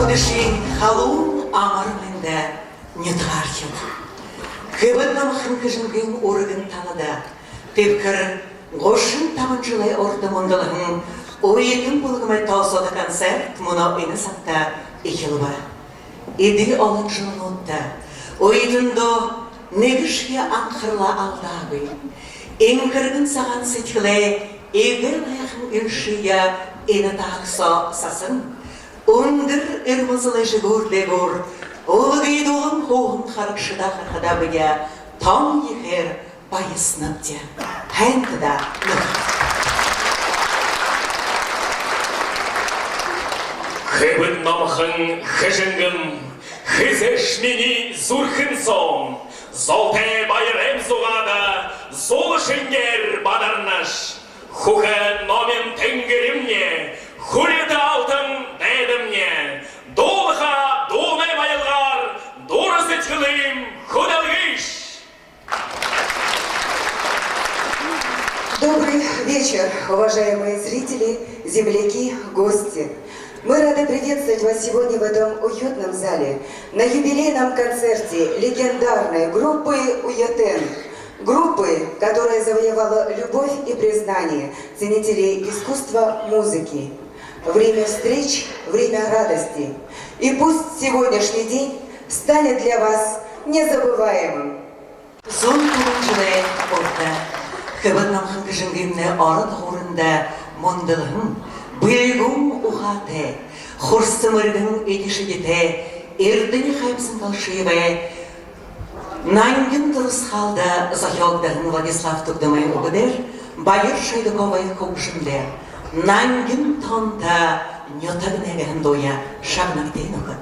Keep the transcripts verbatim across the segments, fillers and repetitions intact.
Үдэшын халуун амар мэндэ, нютагаархид! Хэбэн номхон Хэжэнгын үргэн талада, тэбхэр гушан табан жэлэй урда мүндэлһэн «Үетэн» бүлгэмэй тоосоодо концерт мүнөө энэ сагта эхилбэ. Эды олон жэлнүүдтэ үетэндөө нэгэшье анхаралаа алдаагүй, энхэргэн сагаан сэдьхэлээ эгээл һайхан элшые энэ таагсаа сасан, үндэр эрмэлзэлэй жэгүүр дээгүүр үлгы дулаан һууһан харагшадаа харахада, бидэ тон ехээр баясанабди. Һайн даа, нүхэд. Хэбэн номхон Хэжэнгэн, хэзээш минии зүрхэн соонь, золтой баярай зугаада зула шэнгеэр бадарнаш. Хүхэ номин тэнгэримни, хүлеэтэ алтан дайдамни, дуулаха дуунай баялгаар дуура сэдьхэлыем хүдэлгыш. Добрый вечер, уважаемые зрители, земляки, гости. Мы рады приветствовать вас сегодня в этом уютном зале на юбилейном концерте легендарной группы «Уетэн». Группы, которая завоевала любовь и признание ценителей искусства музыки. Время встреч, время радости. И пусть сегодняшний день станет для вас незабываемым. Зуун табан жэлэй урда Хэбэн номхон Хэжэнгын орон һууринда мүндэлһэн, бэлигүүн ухаатай, хурса мэргэн эди шэдитэй Эрдэни Хаймсан Галшиевай нангин дурасхаалда зохёогдоһон Владислав Тугдамын үгэдээр, Баяр Шойдуковой хүгжэмдэ «Нангин тоонто нютагни» гэһэн дууе шагнагты, нүхэд.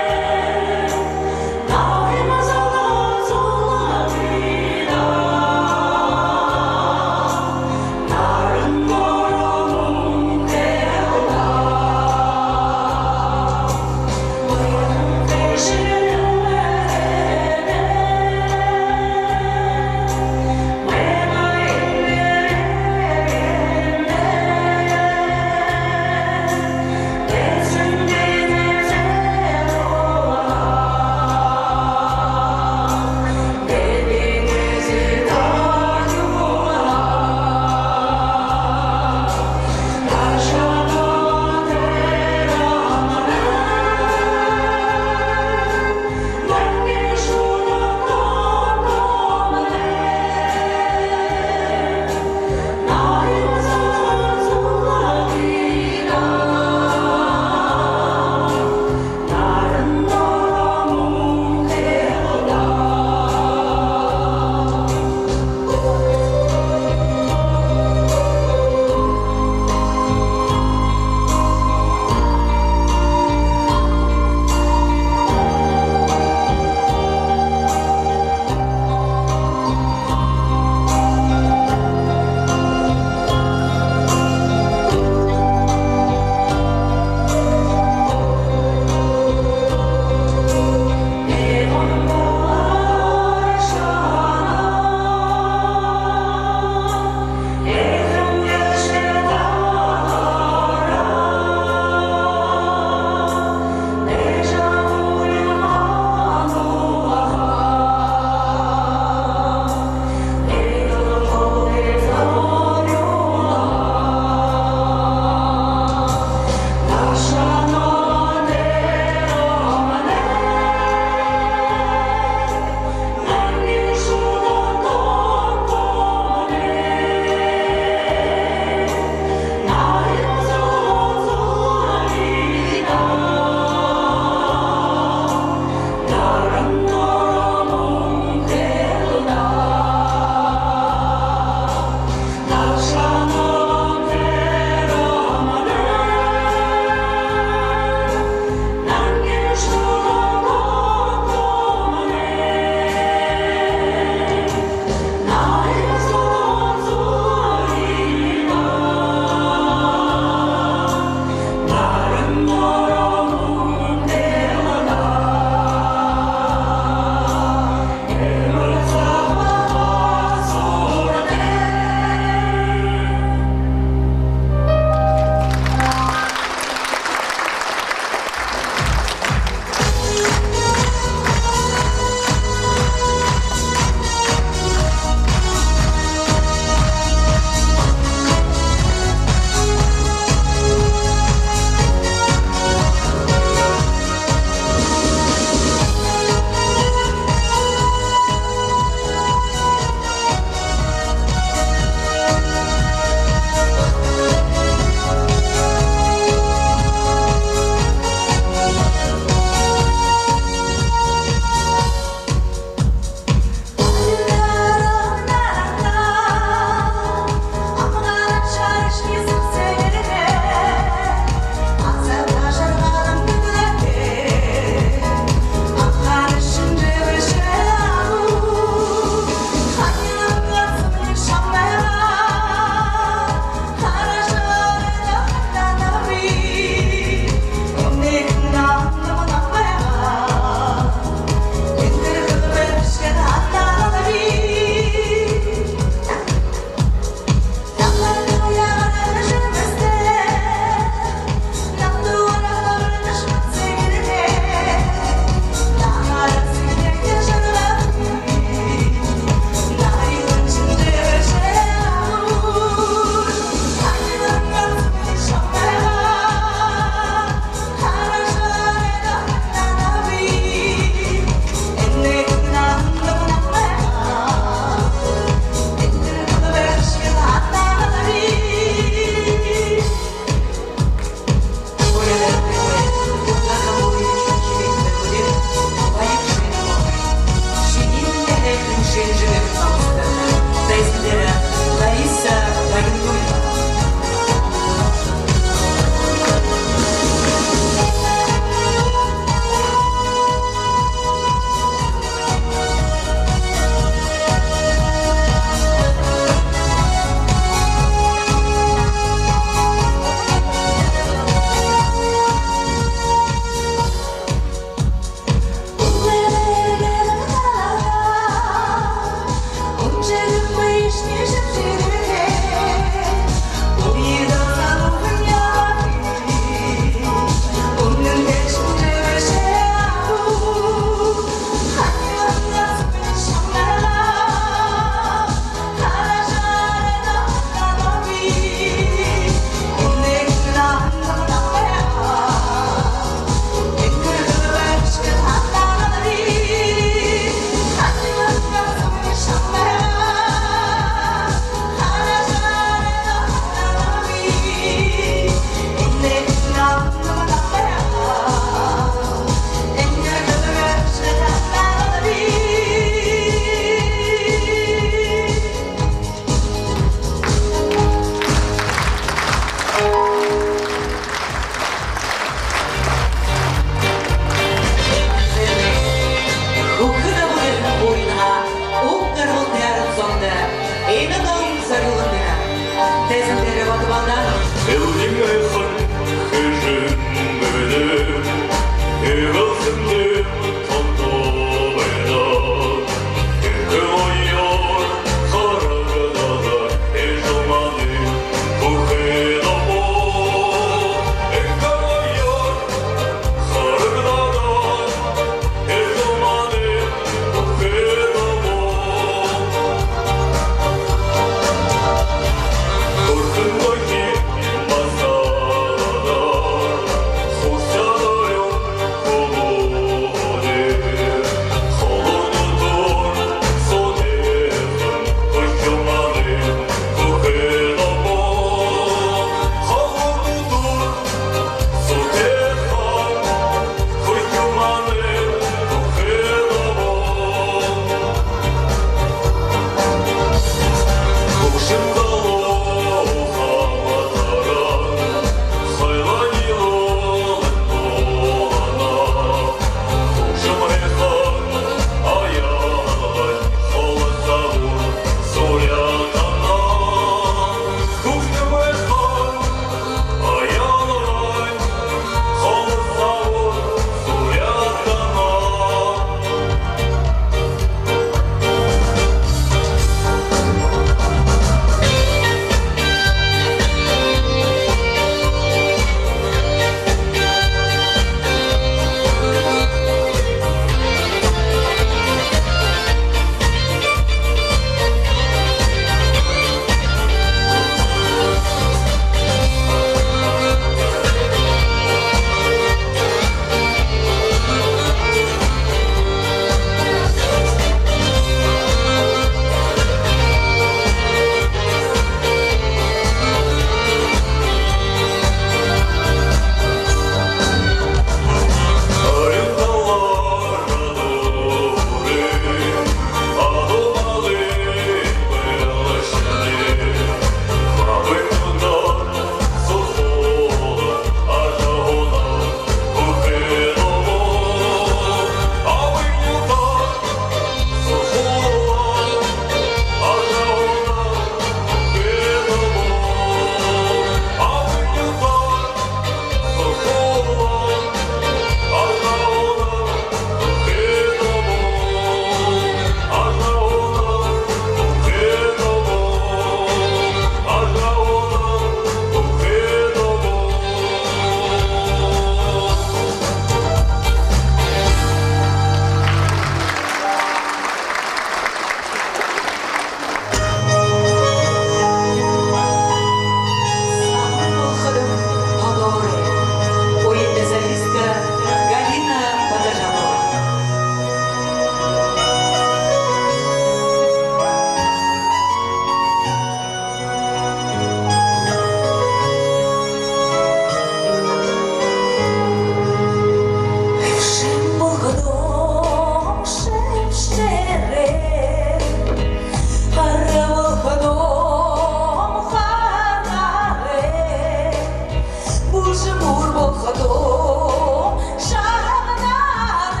Булжамуур болоходоо шагнаарай,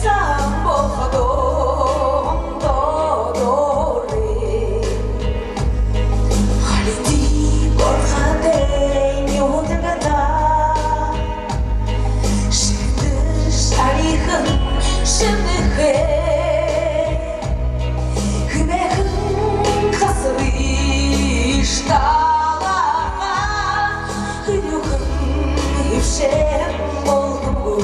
сагаан болоходоо тодоорой. Халидын горхотой нютагтаа шэнэдэр шарихан шэнэхэ. Хэмээхэн хасарыш талаха, хэнүүхэн хэбшээн болоһон гү.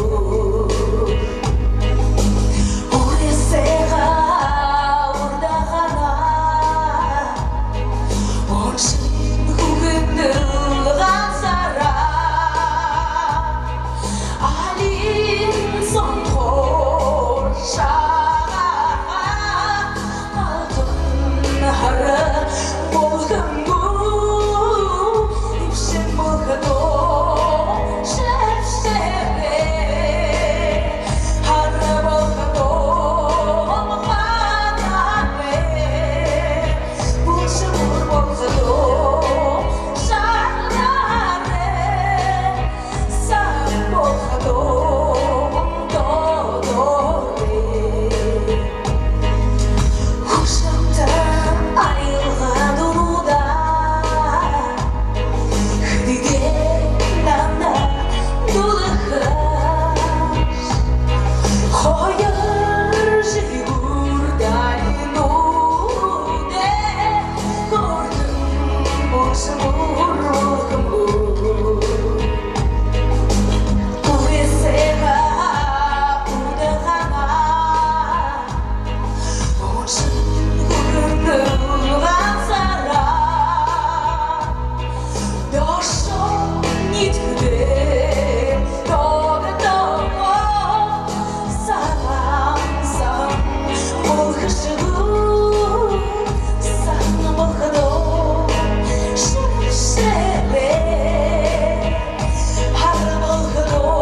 Үгы сайхан урдаһаанаа, оншон хүгэнэл гансаараа. Алин сонхор шагааха, алтан һара болоһон гү, эбшэн болоходоо шэбшээрэй, һара болоходоо һараарай, булжамуур болоходоо шагнаарай. Сагаан болоходоо тодоорой. Хүшэмтэ аялга дунуудаа хэдыдээ намда дуулаха. Хоёр жэгүүр далинуудаа хүртэн булжамуур болохо юм гү. Үгы сайхан урдаһаанаа, оншон хүгэнэл гансаараа. Доошоо ниидэхэдээ тогтоогоо, сагаан, сагаан болохо шэнги, сагаан болоходоо шэбшээрэй, һара болоходоо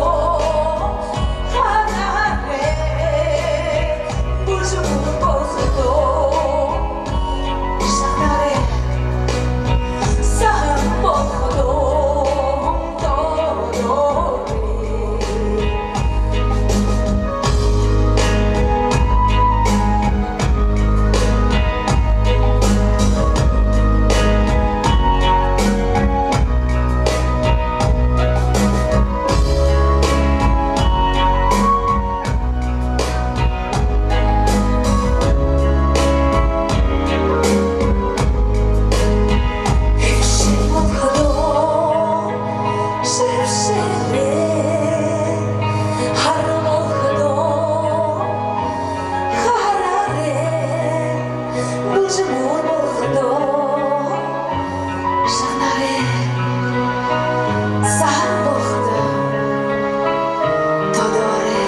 һараарай, булжамуур болоходоо шагнаарай, сагаан болоходоо тодоорой. Булжамуур болоходоо шагнаарай, сагаан болоходоо тодоорой.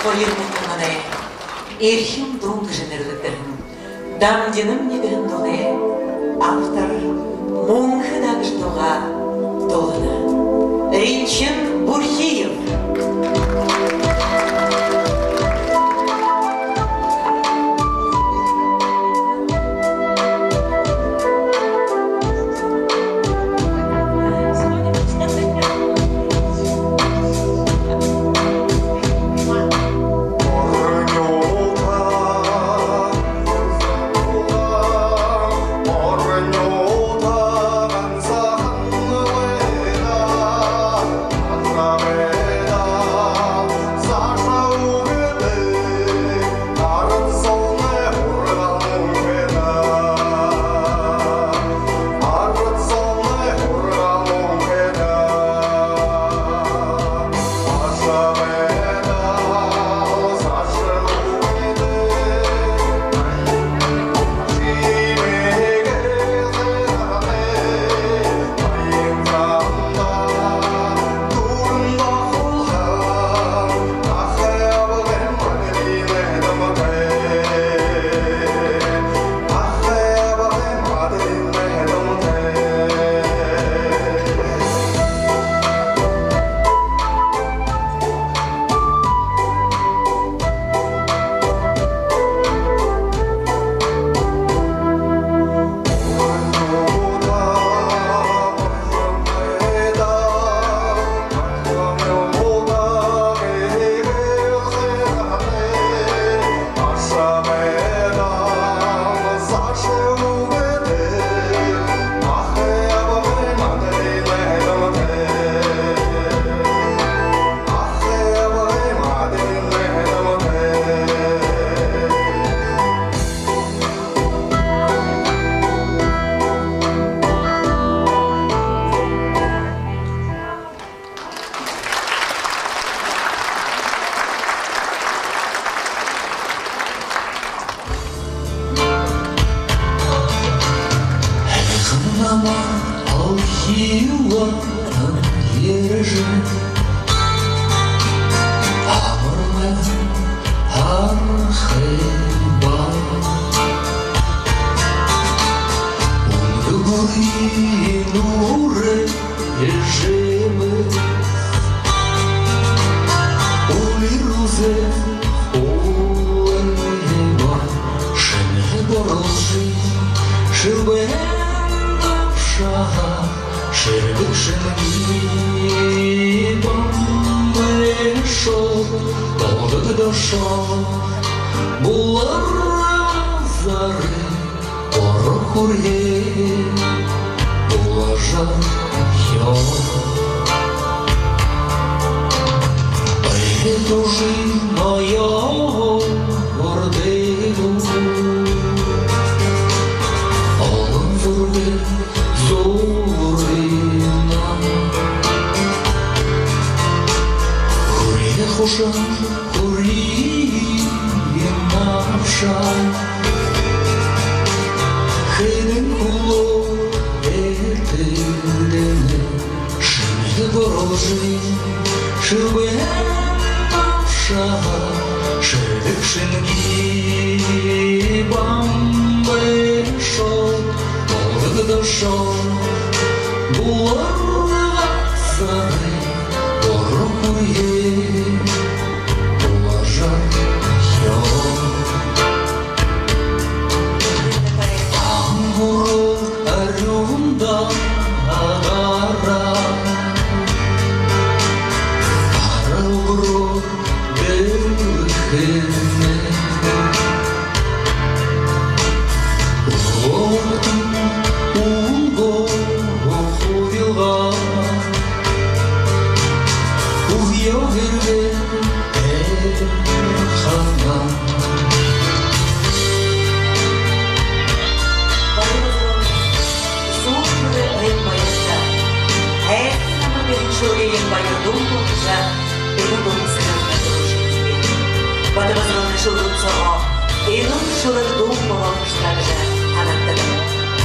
Хоёр мянган оной «Эрхим дуун» гэжэ нэрлэгдэһэн «Дамжинамни» гэһэн дуунай автор Мүнхэ Дагажа дуугаа дуулана. Ринчин Бурхиев. Шэлбэһэн абшаһа шэрдэг шэнги Бамбай шууд дуудагдашоо. Булар зары орохо хүрьһэн булажархёо. Ой, тужын ноён ордыгу олон зураг зурана. Хүрьһэ хушан хүрьһэн абшаа хэдэн хүлөө этэгдэнэ. Шэнги боложо, шэлбэһэн абшаһа шэрдэг шэнги Бамбай шууд дуудагдашоо. Булар зары орохо хүрьһэн булажархёо. Ангуурал арюунда гараа, арал гүрөө дэлхэнэй угтан үнгөө хубилга үгөө хэрэг ханаа. Баяр хүргэн, сүүрхэ баяртай. Һайхан намаг шүлэгэй баяр дуун болгожо, энэ дуун сагаа дүүргэжэ байна. Бадма Базарганы шүлэг соогоо энэ шүлэг дуун болгогшо гэжэ танилсадаг.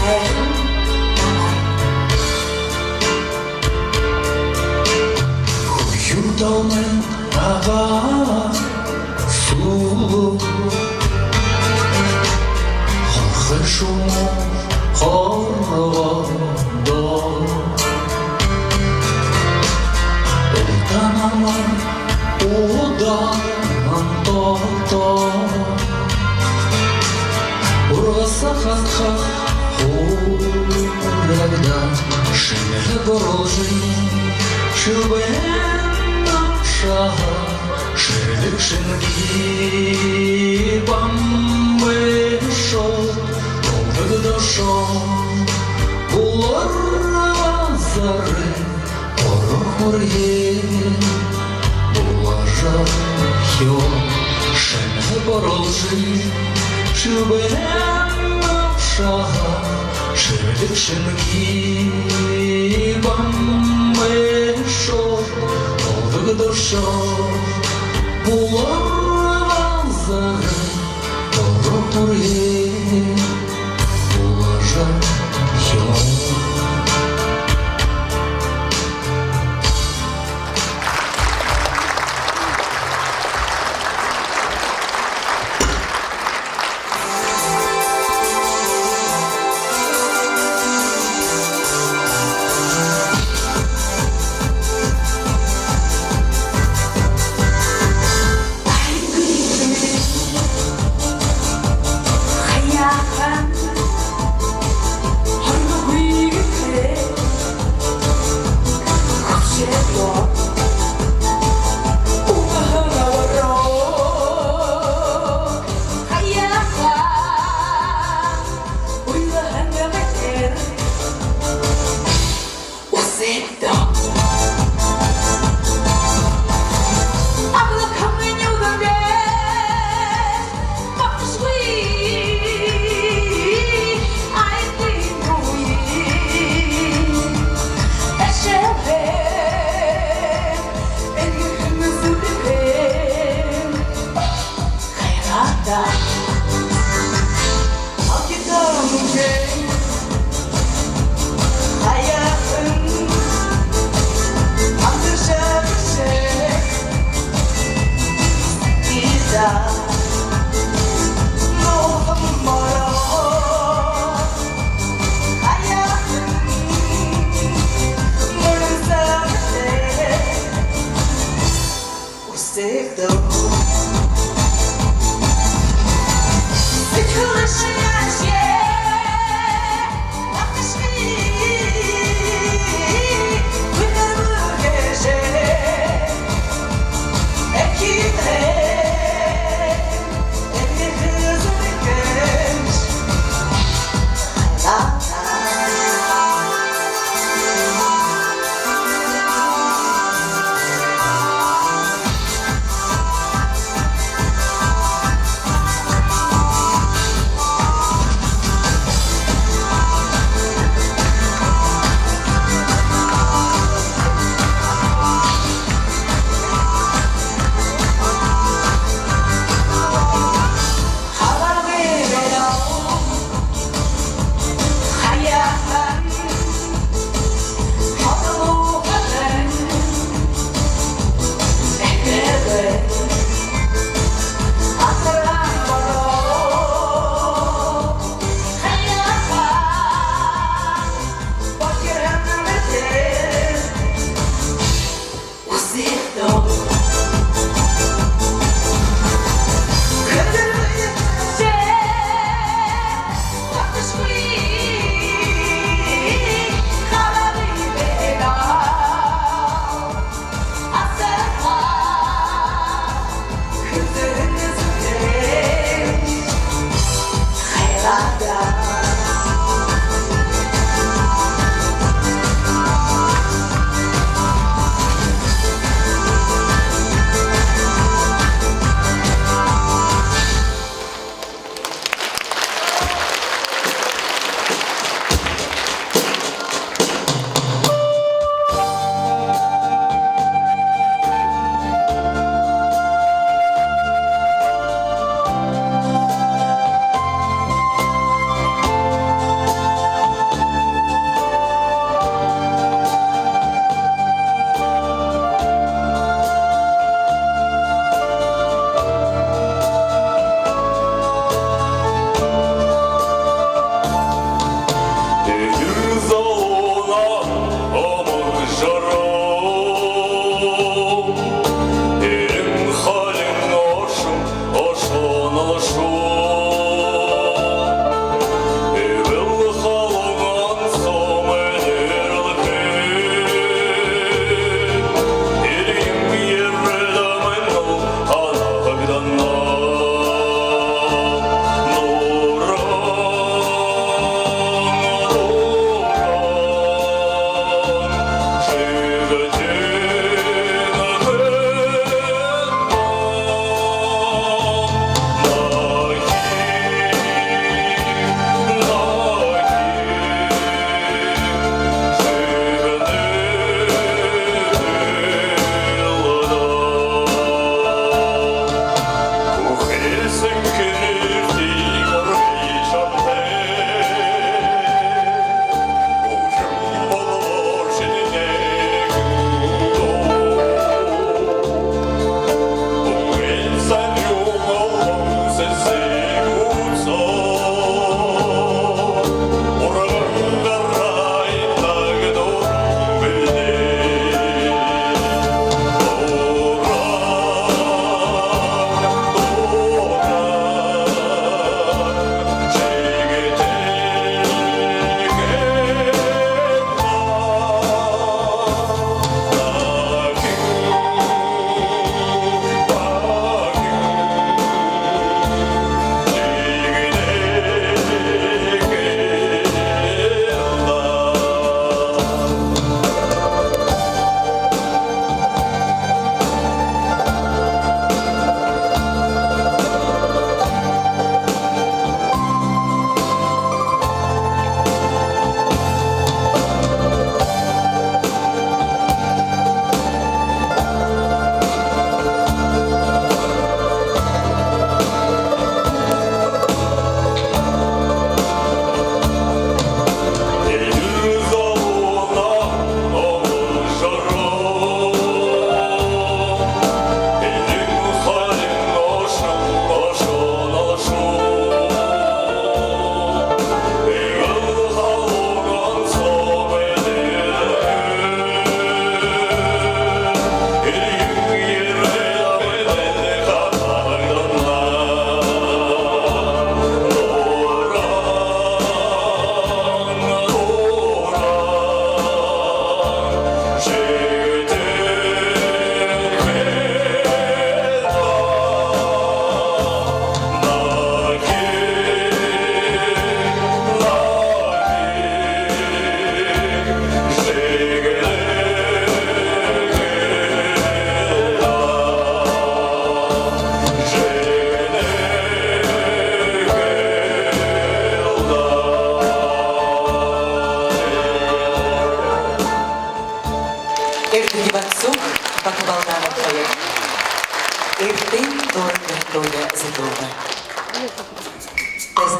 Һайхан намаг. Хүхюур талын агаар сүүлөө хорхой шумуу хоргодоо. Ултан намар удаан тогтоо. Ургаса хатха хурагдаа. Шэнги боложо, шэлбэһэн абшаһа шэрдэг шэнги Бамбай шууд дуудагдашоо. Булар зары орохо хүрьһэн булажархёо. Шэнги боложо, шэлбэһэн абшаһа шэрдэг шэнги Бамбай шууд дуудагдашоо. Булар зары орохо хүрьһэн булажархёо.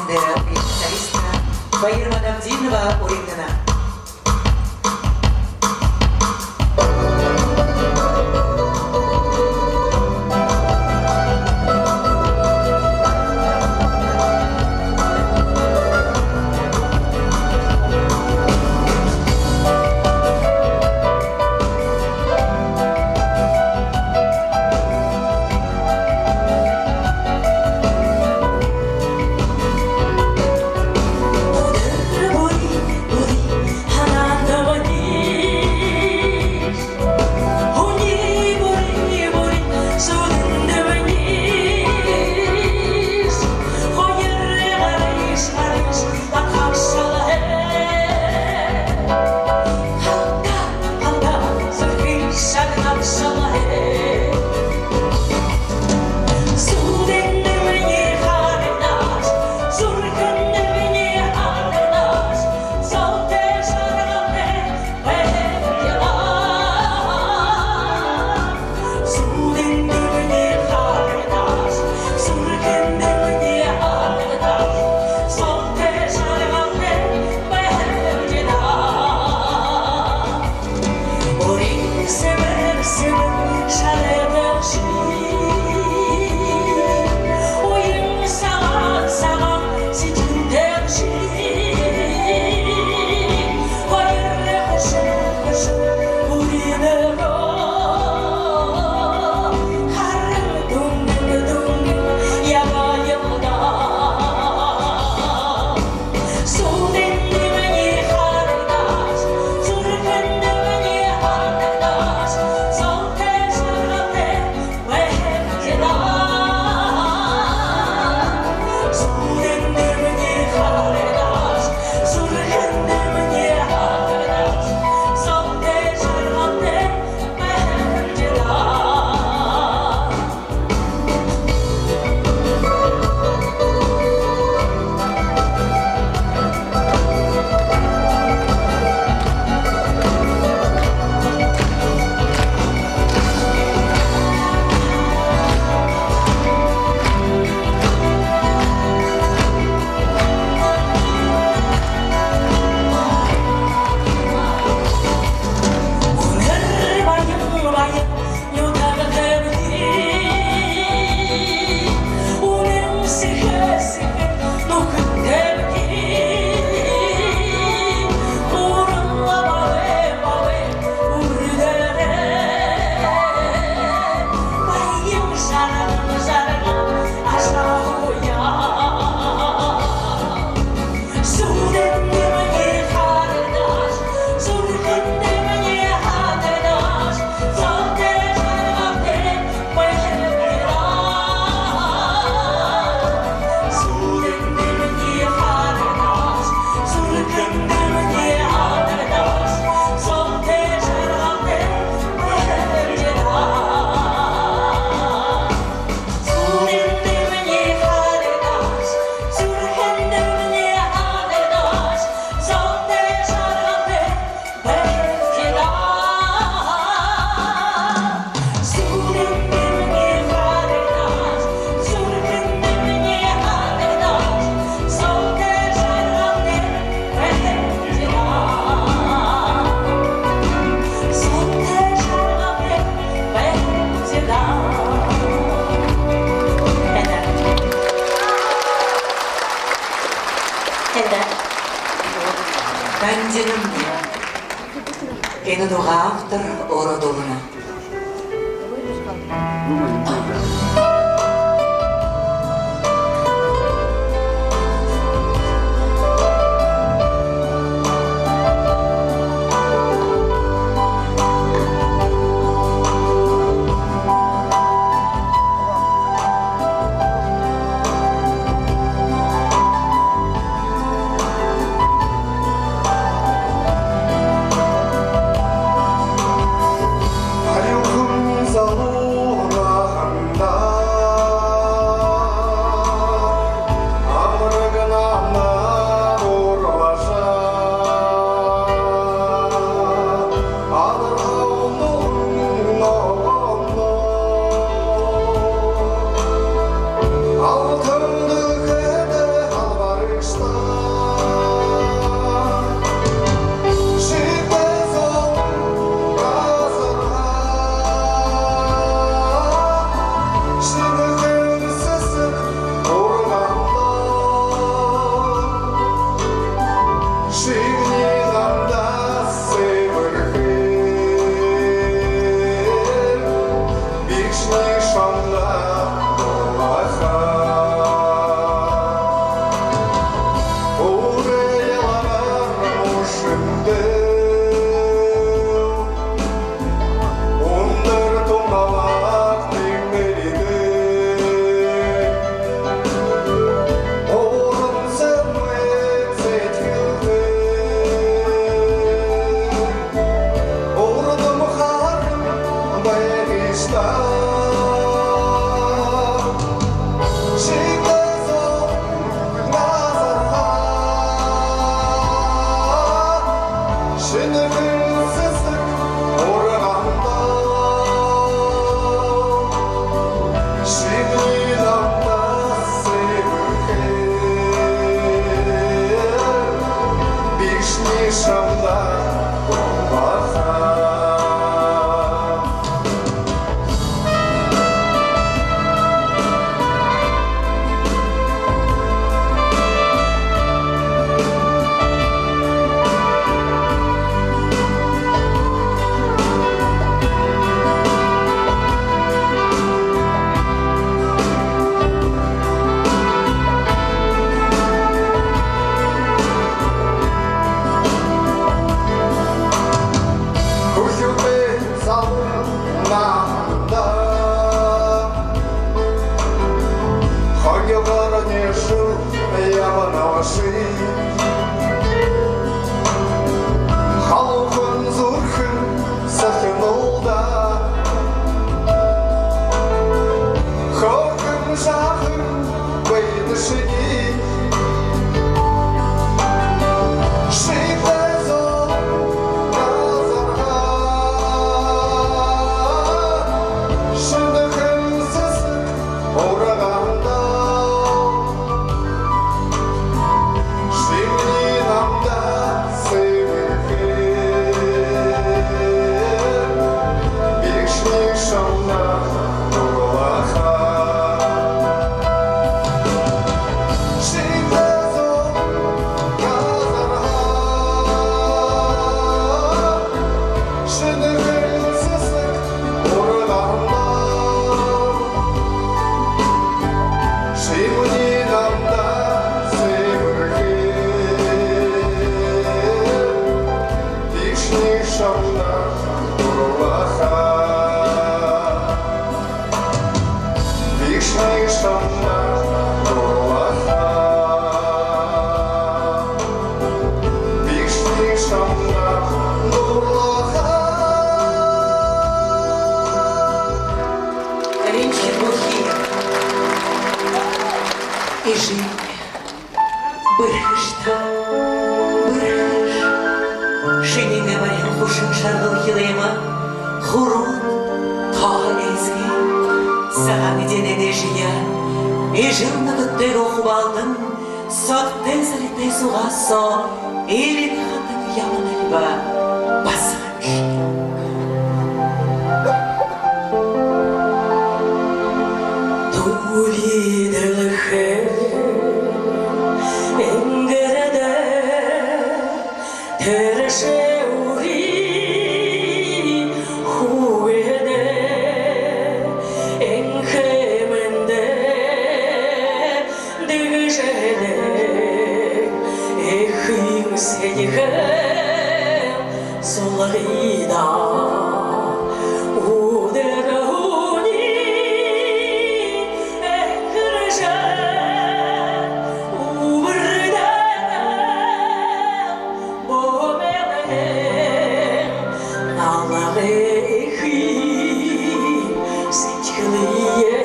Солист Баярма Давдинова уригдана. Танда. Тандинамни. Энэ дуугаа автор өөрөө дуулана. Эжы, бэрхэш даа, бэрхэш. Шинии бариһан хушар шаргал хилээмэ, хуруу тооһо эзэгээ. Сагаан эдеэнэй эжые, эжэл нүхэдтэеэ хубаалдан, согтой зэритэй суугаа соо элин хатан ябана али бэ, басаган эжы. Түбэд дэлхэйн энгэрдэ тэрэшээ үри хүүгэдэй энхэ мэндэ дэгжэдэг эхын сэдьхэл сулгыда. Үдэр һүни эхэржэ үбэрдэ бомбоной налгын эхын сэдьхэлые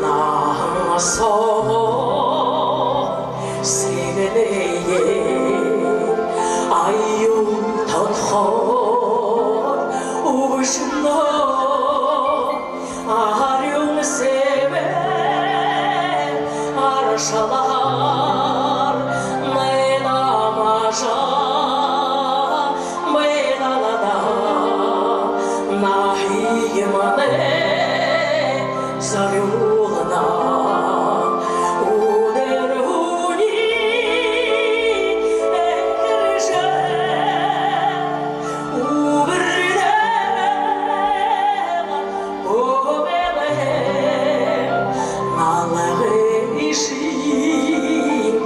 наһан соогоо сэгнэе. Аюул тодхоор үбшэнһөө арюун сэбэр аршалаар найдамажа байдалда наһыемнай зорюулна. Үдэр һүни эхэржэ үбэрдэ бомбоной налгын эхын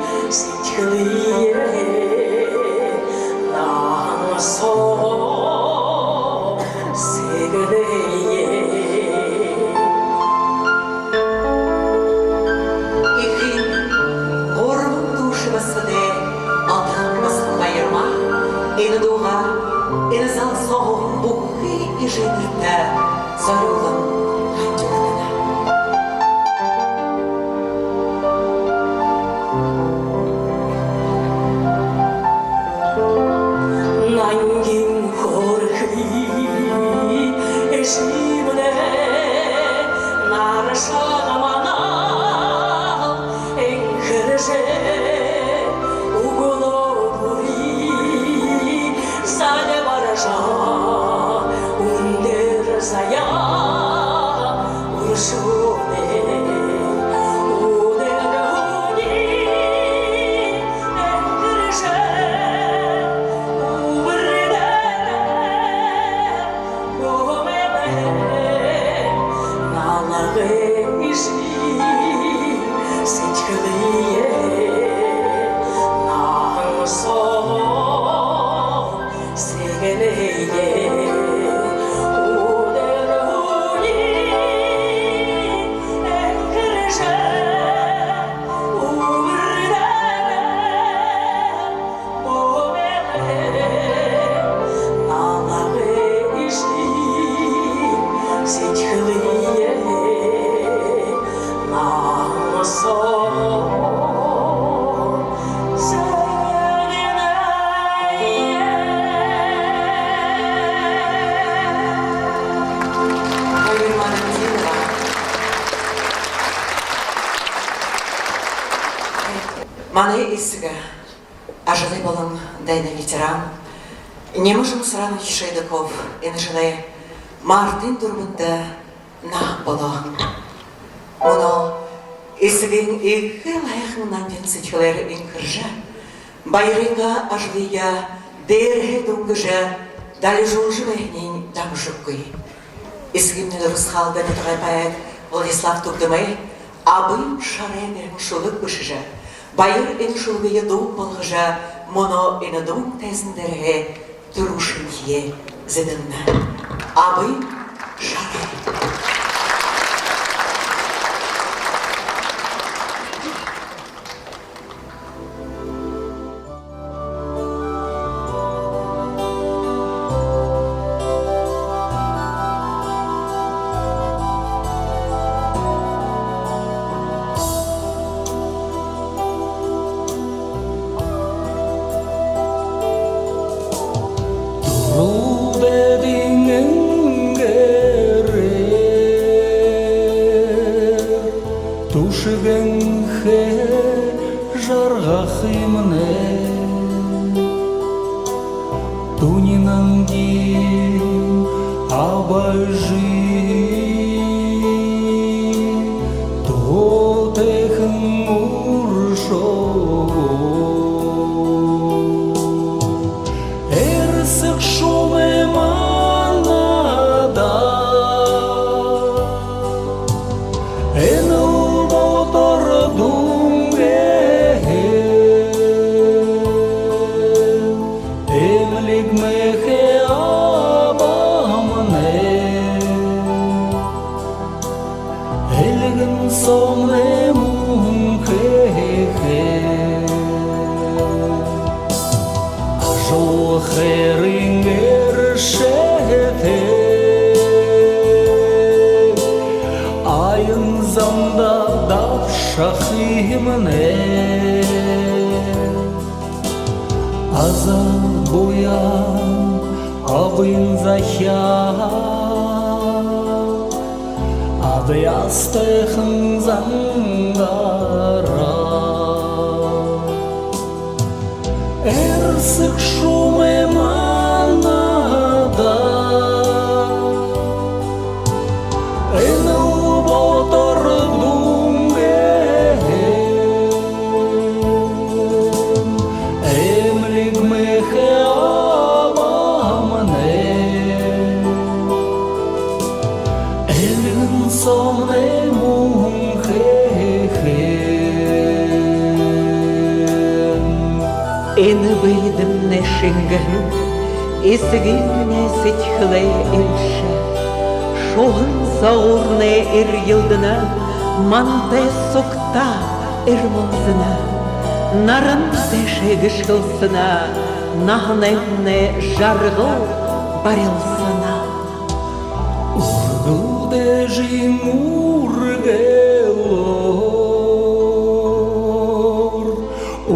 Манай эсэгэ, ажалай болон дайнай ветеран Нимажин Саранович Шойдаков энэ жэлэй мартын дүрбэндэ наһа болоо. Мүнөө эсэгын ехэл һайхан нандин сэдьхэлээр энхэржэ, баярайнгаа ажалые дээрэһээ дүнгэжэ, далижуулжа байһаниинь дамжаггүй. Эсэгымни дурасхаалда нютагай поэт Владислав Тугдамай «Абын шарай» гэһэн шүлэг бэшэжэ, баяр энэ шүлэгые дуу болгожо, мүнөө энэ дуун тайзан дээрэһээ түрүүшынхиеэ зэдэлнэ. «Абын шарай». Түрэлдэ эдеэн энгээрээр түшэгэнһээ жаргахымнай. Түнинэнгын абажы туутайхан үршөөгөө. Эрсэг шуумай маанадаа энэ болотор дүнгээ. Эмлиг мэхэ абамнай, элгэн соомнай мүнхэ хэхэ. Ажал хэрэн эршэтэй, аян замда дабшахымнай. Аза буян абын захяа адяастайхан зангаараа. Эрсэг шуумай маанадаа энэ болотор дүнгээ. Эмлиг мэхэ абамнай, элгэн соомнай мүнхэ хэхэ. Энэ бэедэмнай шэнгэһэн эсэгымни сэдьхэлэй элшэ. Шуһан соогуурнай эрьелдэнэ, мантай сугтаа эрмэлзэнэ. Наран тээшээ гэшхэлсэнэ, наһанаймнай жаргал барилсана. Үргэл дээжын үргэлөөр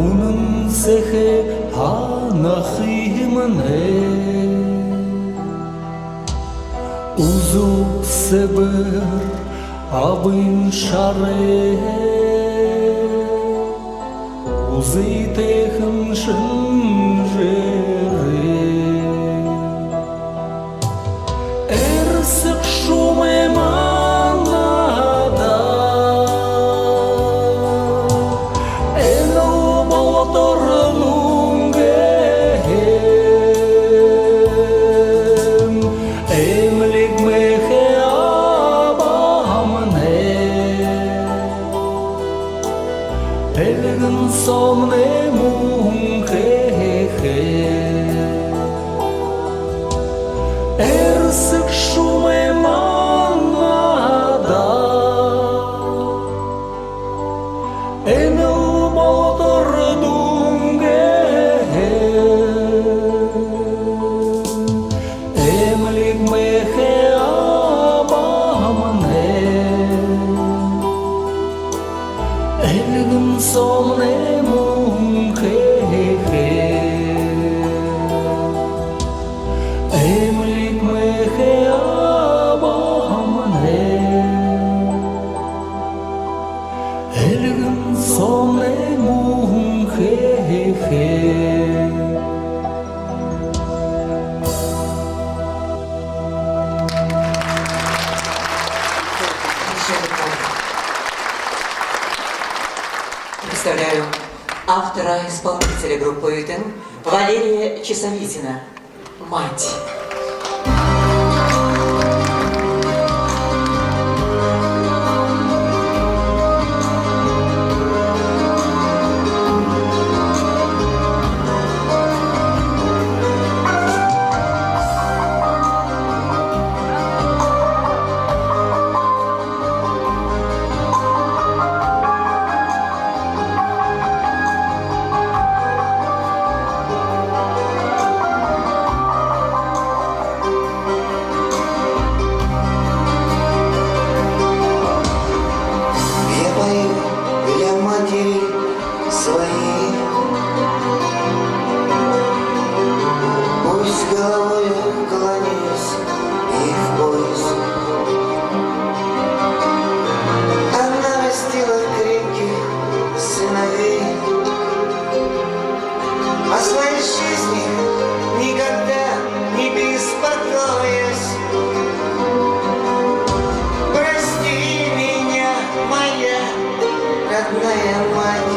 үнэн сэхэ һанахымнай. Үзүүр сэбэр абын шарай үзэтэйхэн шэнжээрээ. Эрсэг шуумай маанадаа энэ болотор дүнгээ. Эмлиг мэхэ абамнай, элгэн соомнай мүнхэ хэхэ. Эрсэг шуумай маанадаа энэ болотор дүнгээ. Эмлиг мэхэ абамнай, Эльгэн соомнай мүнхэ хэхэ, эмэлиг мэхэ абаһамнай. Эльгэн соомнай мүнхэ хэхэ. Представляю автора-исполнителя группы «Оюутан» Валерия Часовитина. «Мать». Я пою для матери своей. Пусть головою кланяюсь ей в пояс. Она растила крепких сыновей, о своей жизни никогда не беспокоясь. Прости меня, моя родная мать,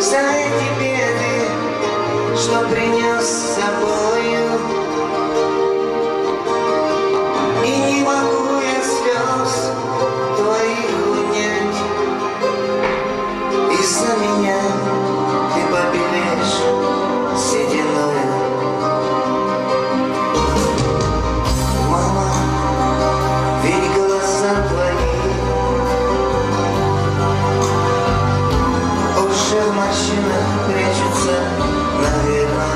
за эти беды, что принёс с собою. И не могу я слёз твоих унять. Из-за меня ты побелеешь сединою. Мама, ведь глаза твои уже в морщинах прячутся, наверно.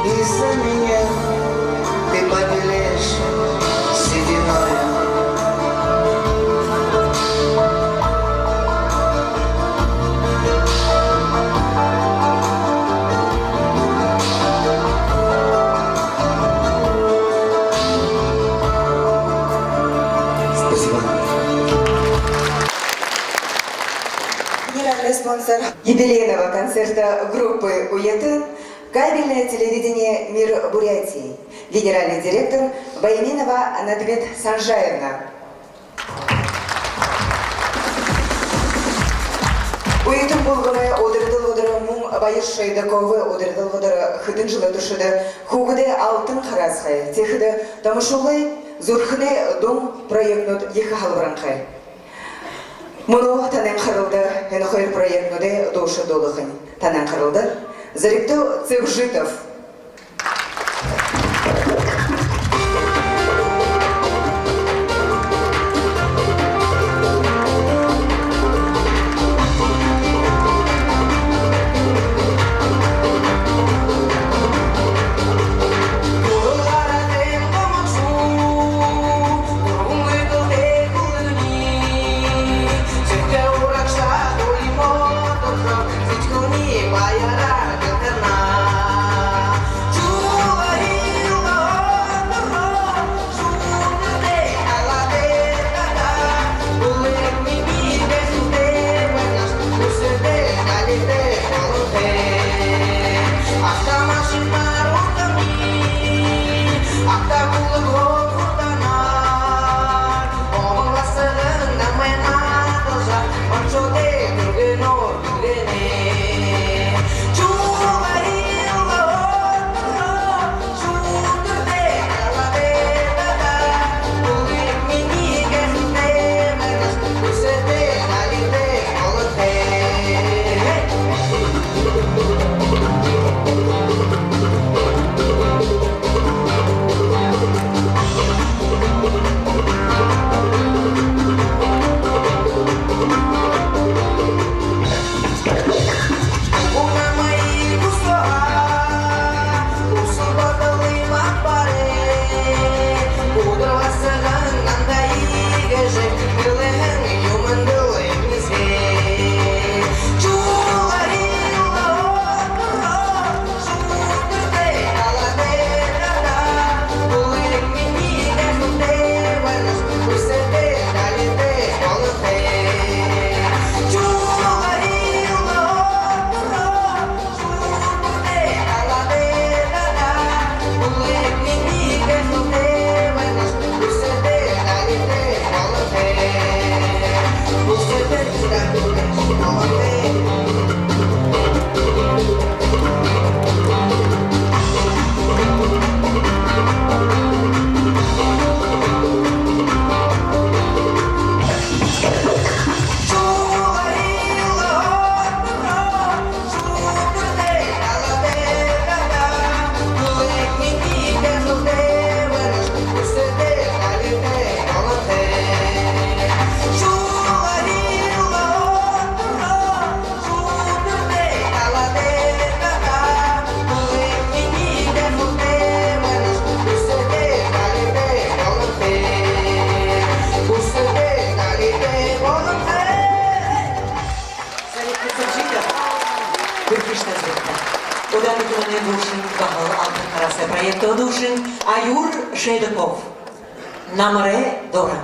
Из-за меня ты побелеешь сединою. Спасибо. Генеральный спонсор юбилейного концерта группы «Уятын» — кабельное телевидение «Мир Бурятии». Генеральный директор Байминова Анадмет Санжаевна. Уятын бүлгэмэй ударидал бодор мүн Баяр Шойдаковай ударидал бодор хэдэн жэлэй туршада хүүгэдэй алтан хараасхай, тиихэдэ томошуулай зүрхэнэй дуун проектнүүд ехэ халбаранхай. Мүнөө танай анхаралда энэ хоёр проектнүүдэй дуушан дуулахань. Танай анхаралда Зоригдо Цыбжитов. Зоригдо Цыбжитов. Бэрхэ шэнги Зоригдо. Удаан үхибүүнэй дуушан баһал алтан хараасай проектын дуушан Аюр Шойдаков. «Намарай дуран».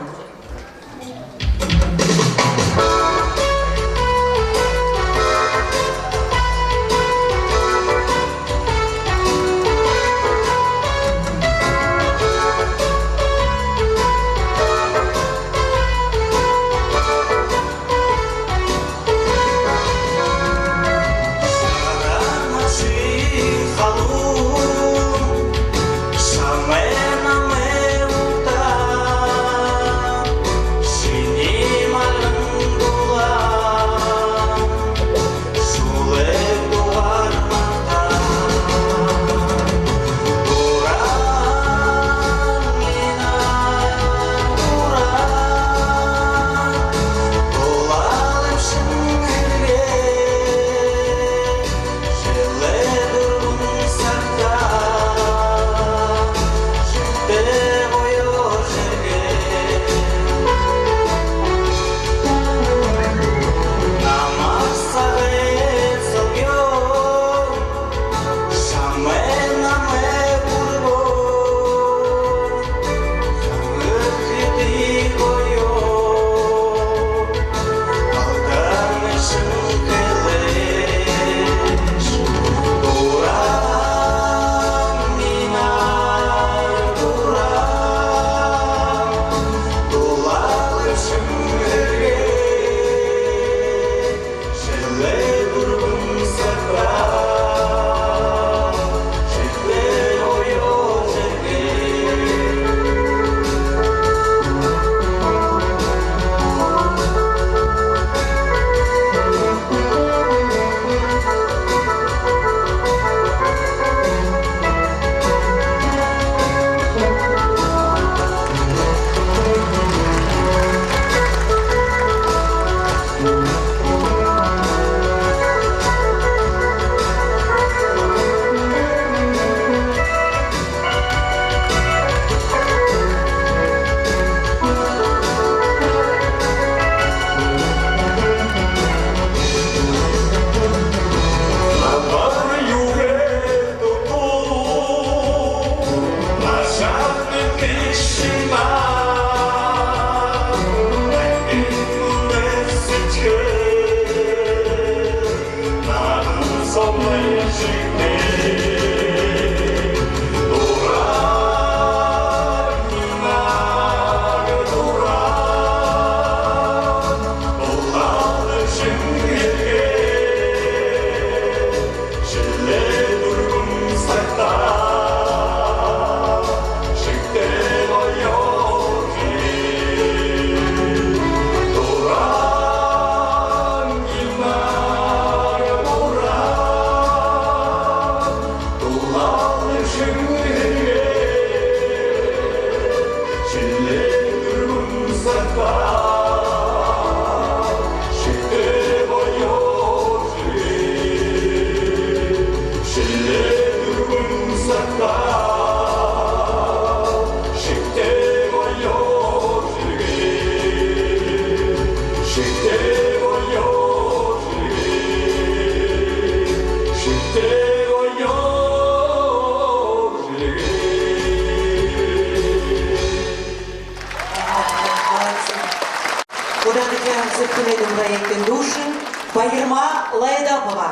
Удаадахи зүрхэнэй дуун проектын дуушан Баярма Лайдапова.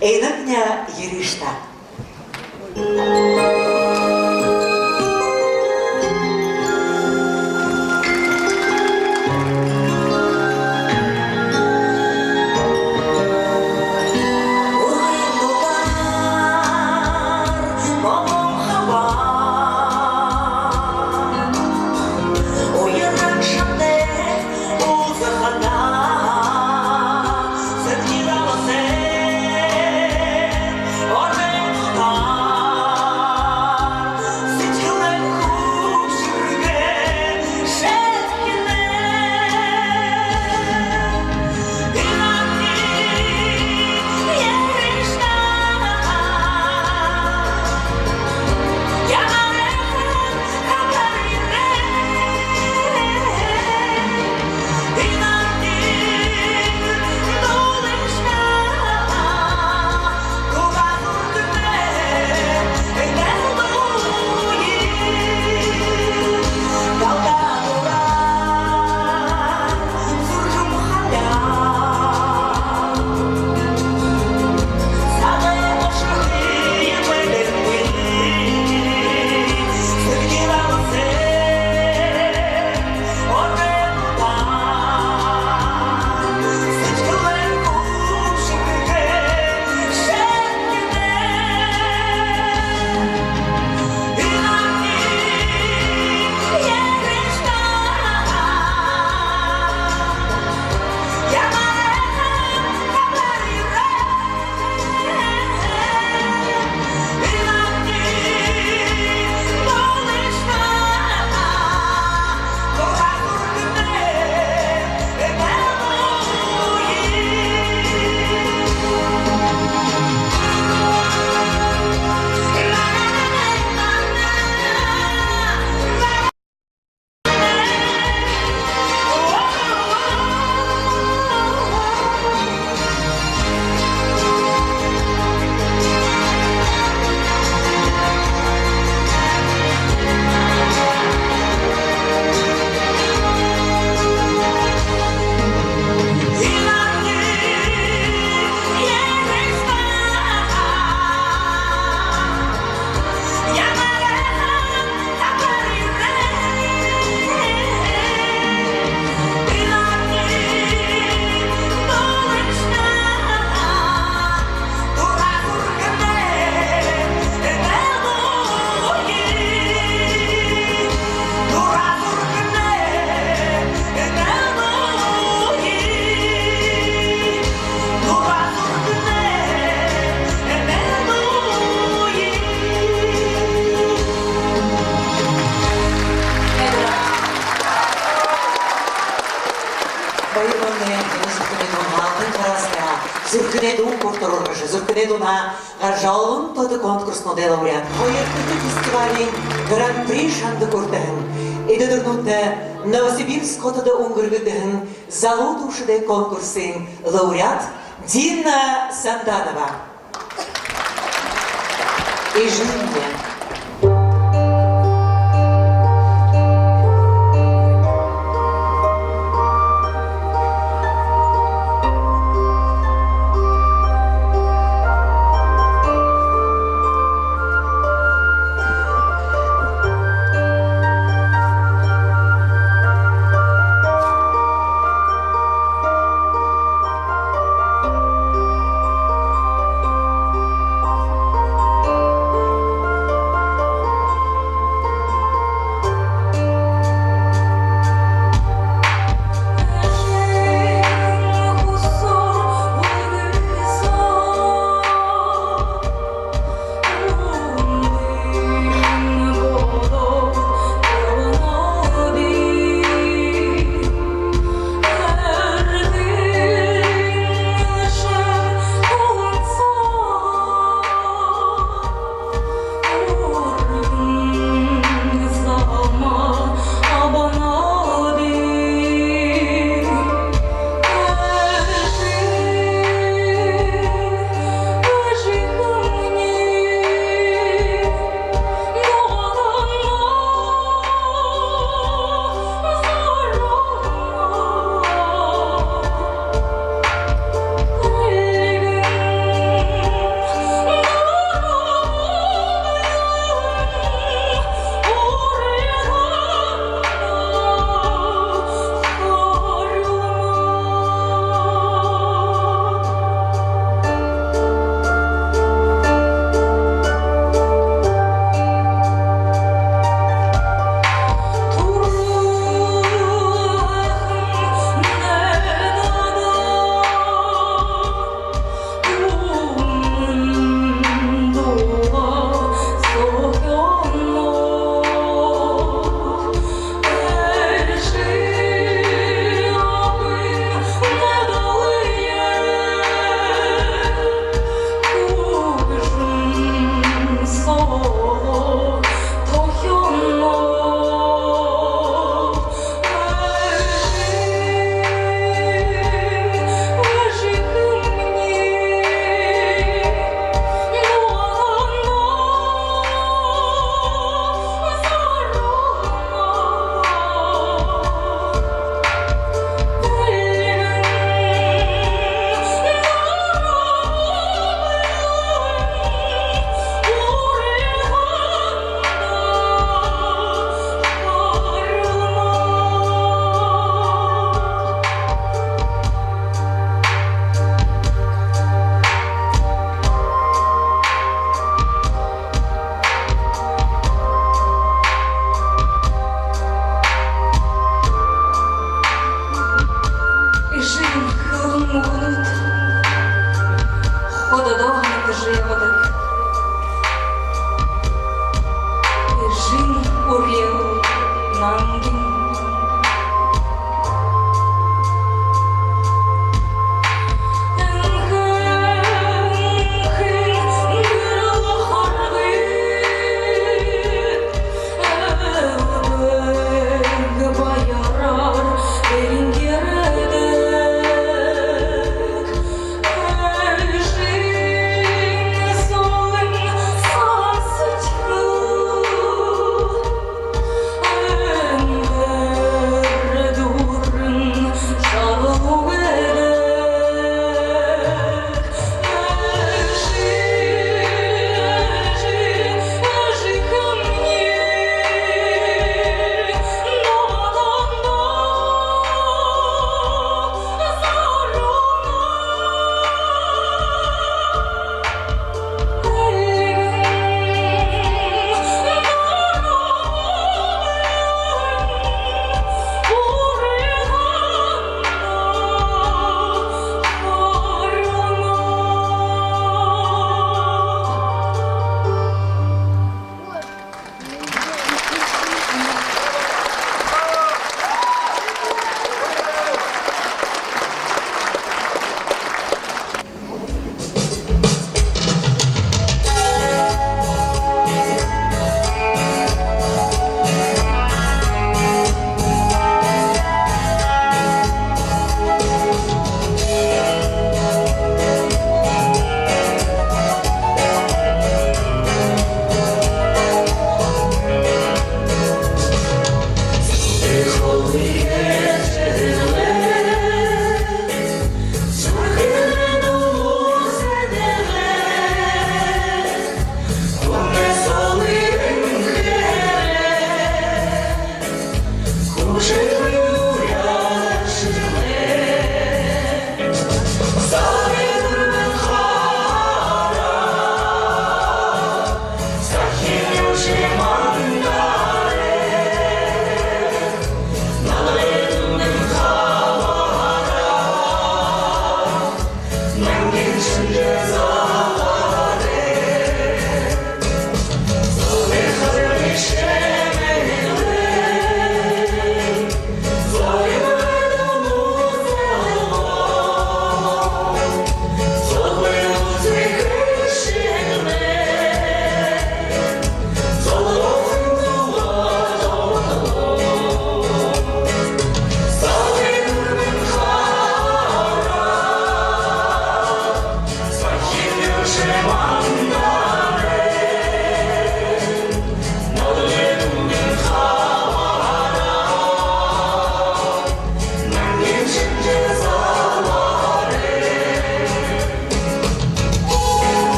Энэмни ерыш даа. Баярма, энэ зүрхэнэй дуун алтан хараасаяа, зүрхэнэй дуун хүрэтэр ургажа, зүрхэнэй дуунһаа гаража, олон тоото конкурснуудай лауреат, хоёрдохи фестивалиин гран-при шанда хүртэһэн, эдэ үдэрнүүдтэ Новосибирск хотодо үнгэргэгдэһэн залуу дуушадай конкурсын лауреат Дина Санданова. Эжымни.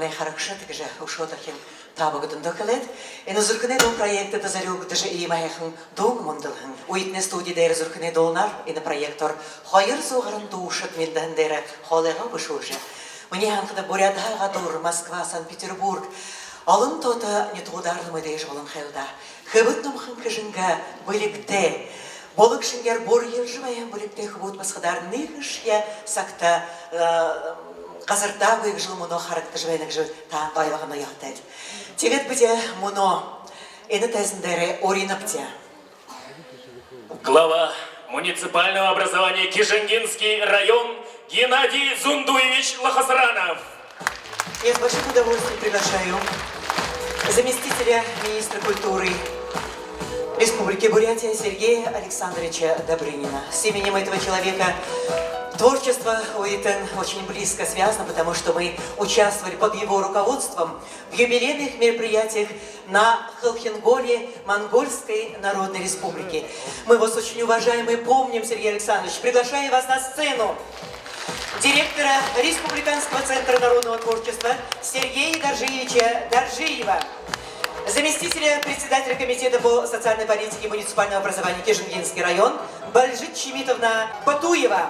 Харагшад гэжэ үшөө дахин та бүгэдэндэ хэлээд, энэ зүрхэнэй дуун проектдо зорюулагдаһан иимэ һайхан дуун мүндэлһэн. Үетэнэй студи дээрэ зүрхэнэй дуунаар энэ проектоор хоёр зуу гаран дуушад мэндэһэн дээрэ хоолойгоо бэшүүлжэ, минии һанахада, Буряадһаа гадуур Москва, Санкт-Петербург, олон тоото нютагуудаар мэдээжэ болонхой лэ даа. Хэбэд номхон хэжэнгэ бэлигтэй, булаг шэнгеэр бурьялжа байһан бэлигтэй хүбүүд басагадаар нэгэшье сагта, э, газардаагүй гэжэл мүнөө харагдажа байна гэжэ таанад ойлгоно ёһотойт. Тиигээд бидэ мүнөө энэ тайзан дээрэ уринабди. Глава муниципального образования Кижингинский район Геннадий Зундуевич Лохосранов. Я с большим удовольствием приглашаю заместителя министра культуры Республики Бурятия Сергея Александровича Добрынина. С именем этого человека творчество Уитэн очень близко связано, потому что мы участвовали под его руководством в юбилейных мероприятиях на Халхин-Голе Монгольской Народной Республики. Мы вас очень уважаем и помним, Сергей Александрович. Приглашаю вас на сцену директора Республиканского центра народного творчества Сергея Доржиевича Доржиева, заместителя председателя комитета по социальной политике и муниципального образования Кижингинский район Бальжит Чимитовна Батуева.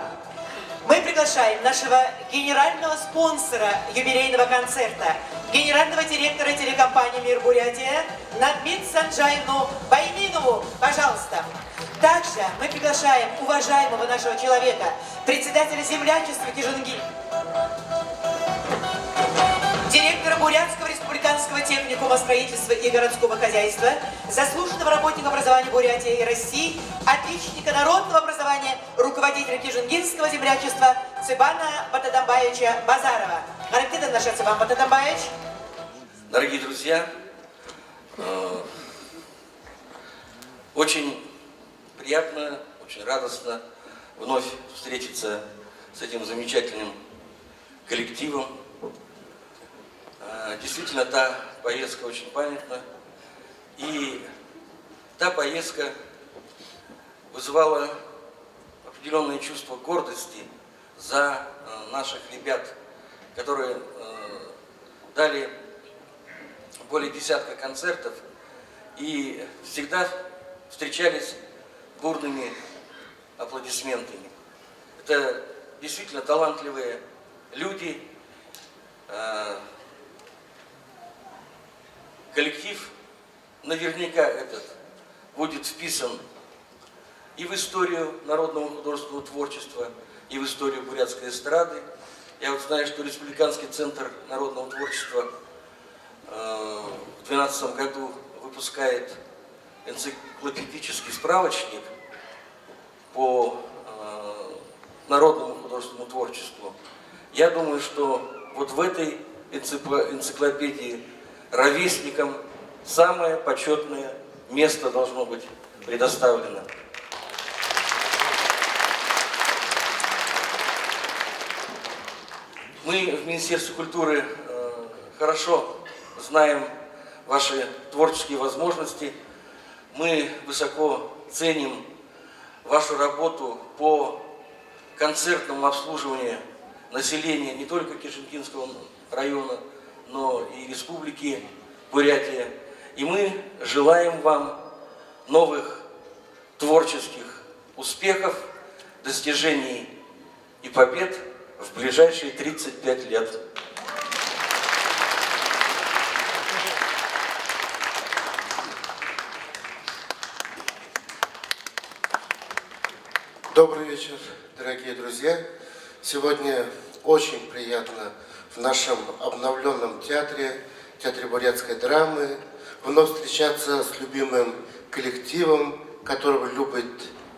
Мы приглашаем нашего генерального спонсора юбилейного концерта, генерального директора телекомпании «Мир Бурятия» Надмит Санджаевну Байминову. Пожалуйста. Также мы приглашаем уважаемого нашего человека, председателя землячества Кижинги, директора Бурятского республиканского техникума строительства и городского хозяйства, заслуженного работника образования Бурятии и России, отличника народного образования, руководителя Кижингинского землячества Цыбана Батадамбаевича Базарова. Харагты даа нааша Цыбан Батадамбаевич. Дорогие друзья, э, очень приятно, очень радостно вновь встретиться с этим замечательным коллективом. Э, действительно, та поездка очень памятна. И та поездка вызывала определённое чувство гордости за, э, наших ребят, которые, э, дали более десятка концертов и всегда встречались бурными аплодисментами. Это действительно талантливые люди. Э, коллектив наверняка этот будет вписан и в историю народного художественного творчества, и в историю бурятской эстрады. Я вот знаю, что Республиканский центр народного творчества, э, в двенадцатом году выпускает энциклопедический справочник по, э, народному художественному творчеству. Я думаю, что вот в этой энцикло-, энциклопедии ровесникам самое почётное место должно быть предоставлено. Мы в Министерстве культуры, э, хорошо знаем ваши творческие возможности. Мы высоко ценим вашу работу по концертному обслуживанию населения не только Кижингинского района, но и Республики Бурятия. И мы желаем вам новых творческих успехов, достижений и побед в ближайшие тридцать пять лет. Добрый вечер, дорогие друзья. Сегодня очень приятно в нашем обновлённом театре, театре бурятской драмы, вновь встречаться с любимым коллективом, которого любят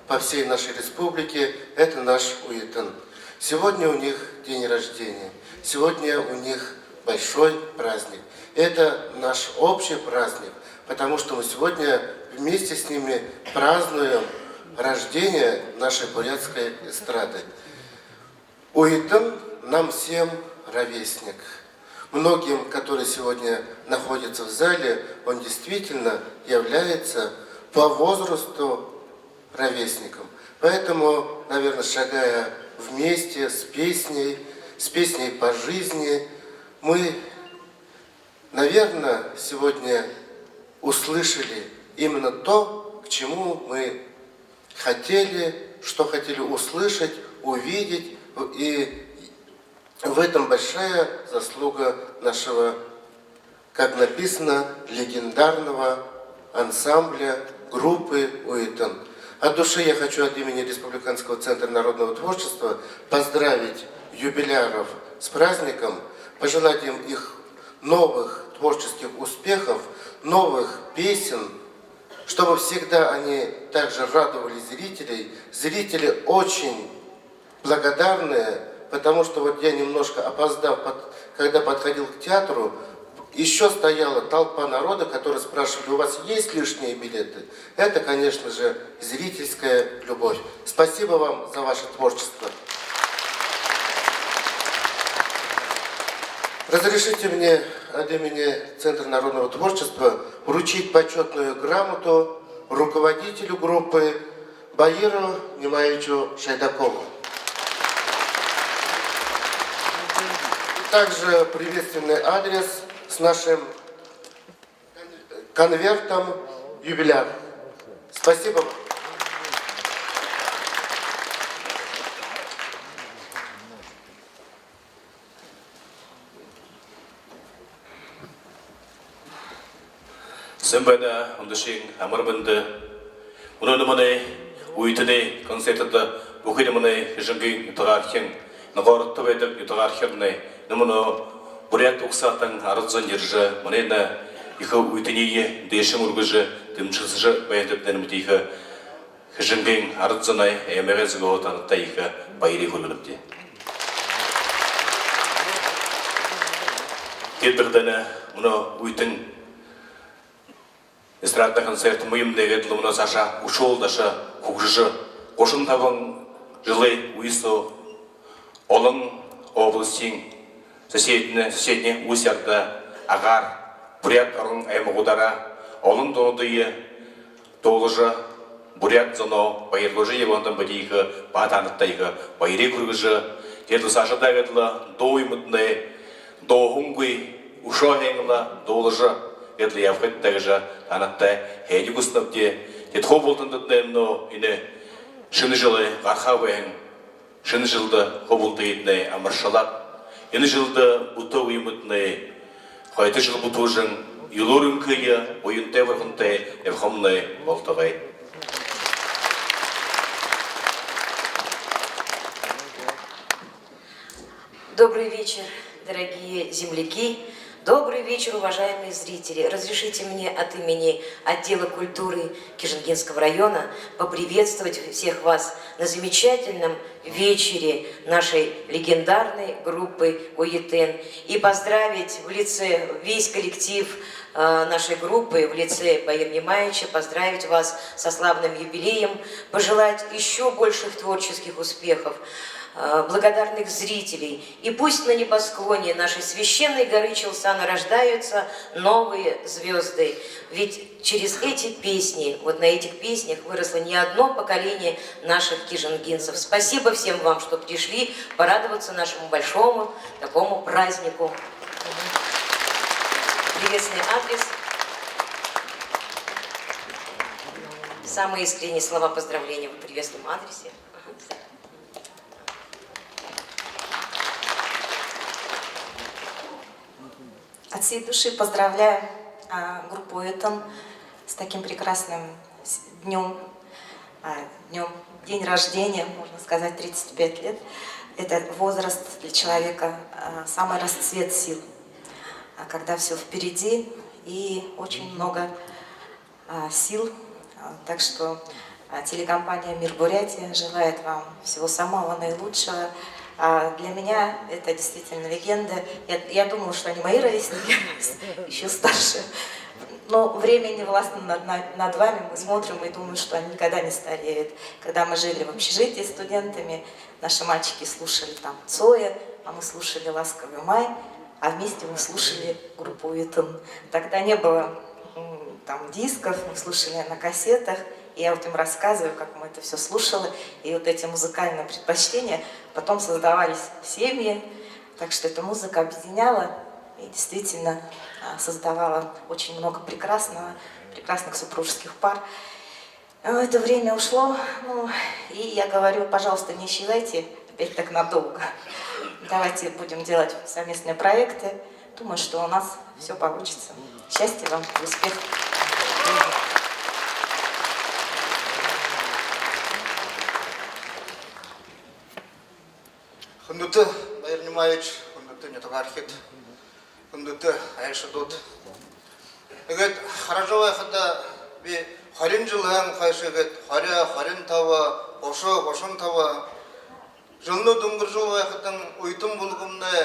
по всей нашей республике. Это наш Уитэн. Сегодня у них день рождения. Сегодня у них большой праздник. Это наш общий праздник, потому что мы сегодня вместе с ними празднуем рождение нашей бурятской эстрады. Уитэн нам всем ровесник. Многим, которые сегодня находятся в зале, он действительно является по возрасту ровесником. Поэтому, наверное, шагая вместе с песней, с песней по жизни, мы Наверное, сегодня услышали именно то, к чему мы хотели, что хотели услышать, увидеть. И в этом большая заслуга нашего, как написано, легендарного ансамбля группы «Уютын». От души я хочу от имени Республиканского центра народного творчества поздравить юбиляров с праздником, пожелать им их новых творческих успехов, новых песен, чтобы всегда они также радовали зрителей. Зрители очень благодарные, потому что вот я, немножко опоздав, под- когда подходил к театру, еще стояла толпа народа, которые спрашивали: «У вас есть лишние билеты?» Это, конечно же, зрительская любовь. Спасибо вам за ваше творчество. Разрешите мне от имени Центра народного творчества вручить почетную грамоту руководителю группы Баиру Нимаевичу Шайдакову. Также приветственный адрес с нашим конвертом «Юбиляр». Спасибо вам. Сайн байна, үндэр шэнэ амар мэндэ. Мүнөө манай «Уютын» концертдэ бүхы манай Хэжэнгын нютагаархин, энэ городто байдаг нютагаархинууд, мүнөө буряад угсаатан арад зон ерэжэ, манай энэ ехэ уютые дээшэнь үргэжэ, дэмжэжэ байһандатнай мэдэхэ Хэжэнгын арад зоной эмэгэ зүгһөө таанадта ехэ баярые хүргэнэбди. Тиигээд даа мүнөө «Уютын» эстрадный концерт мүнөө нэгэдэл, мүнөө саашаа үшөөл дээшээ хүгжэжэ, гушан табан жэлэй үе соо олон областиин, соседнэ, соседнэ Усть-Орда, Агаар, Буряад орон аймагуудаараа олон дуунуудые дуулажа, буряад зоноо баярлуулжа ябаһандань бидэ ехэ, баһа таанадта ехэ баярые хүргэжэ, тиигээд лэ саашадаа гээд лэ дуу юумэтнай дууһангүй, үшөө һайн лэ дуулажа гээд лэ ябахат даа гэжэ таанадта һайниие хүсэнэбди. Тиигээд хуу бултандатнай мүнөө энэ шэнэ жэлэй гарахаа байһан шэнэ жэлдэ хуу бултыетнай амаршалаад, энэ жэлдэ бүтөө үемэтнай хойто жэл бүтүүжэн, элүүр энхые, буянтай, бурхантай ябахамнай болтогой. Добрый вечер, дорогие земляки. Добрый вечер, уважаемые зрители. Разрешите мне от имени отдела культуры Кижингинского района поприветствовать всех вас на замечательном вечере нашей легендарной группы «Уютын» и поздравить в лице, весь коллектив, э, нашей группы в лице Баира Нимаевича, поздравить вас со славным юбилеем, пожелать ещё больших творческих успехов, э, благодарных зрителей. И пусть на небосклоне нашей священной горы Челса нарождаются новые звёзды. Ведь через эти песни, вот на этих песнях выросло не одно поколение наших кижингинцев. Спасибо всем вам, что пришли порадоваться нашему большому такому празднику. Приветственный адрес. Самые искренние слова поздравления в приветственном адресе. От всей души поздравляю, а, группу «Уютын» с таким прекрасным днём, днём, день рождения, можно сказать, тридцать пять лет. Это возраст для человека, а, самый расцвет сил, а, когда всё впереди и очень много, а, сил. А, так что, а, телекомпания «Мир Бурятия» желает вам всего самого наилучшего. А, для меня это действительно легенда. Я, я думала, что они мои ровесники, ещё старше. Но время не властно над, над, над вами. Мы смотрим и думаем, что они никогда не стареют. Когда мы жили в общежитии студентами, наши мальчики слушали там Цоя, а мы слушали «Ласковый май», а вместе мы слушали группу «Уютын». Тогда не было, м, там дисков, мы слушали на кассетах. И я вот им рассказываю, как мы это всё слушали. И вот эти музыкальные предпочтения, потом создавались семьи. Так что эта музыка объединяла. И действительно, а, создавала очень много прекрасного, прекрасных супружеских пар. Но это время ушло, ну, и я говорю, пожалуйста, не исчезайте опять так надолго. Давайте будем делать совместные проекты. Думаю, что у нас всё получится. Счастья вам и успехов. Хүндэтэ Баяр Нимаевич, хүндэтэ нютагаархид, хүндэтэ айлшадууд. Иигээд хаража байхада, би хорин жэлһээ хойшо иигээд хорин, хорин таба, гуша, гушан таба жэлнүүд үнгэржэл байхадань, үетэн бүлгэмнай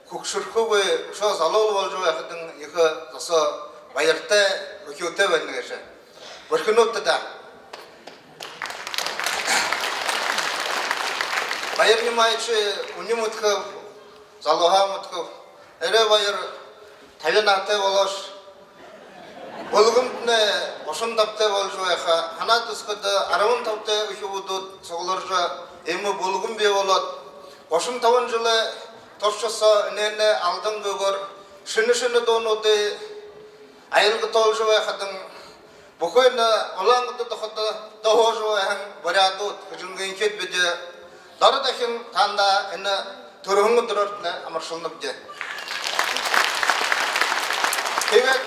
хүгшэрхэгүй, үшөө залуу боложо байхадань ехэ досоо баяртай, хүхюутэй байна гээшэ. Бэрхэнүүд даа. Баяр Нимаевич үни мэдэхэб, залууһаа мэдэхэб. Эрэ Баяр табин наһатай болоош, бүлгэмтнай гушан табатай боложо байха. Һанаад үзэхэдэ, арбан табатай үхибүүд сугларжа, иимэ бүлгэм бии болоод, гушан табан жэлэй туршада соо энээнэй алдангүйгөөр шэнэ-шэнэ дуунуудые аялгатуулжа байхадань, бүхы энэ Улаан-Үдэдэ ходо доһоожо байһан буряадууд, хэжэнгынхид бидэ доро дахин таанадаа энэ түрэһэн үдэрөөртнай амаршалнабди. Тиигээд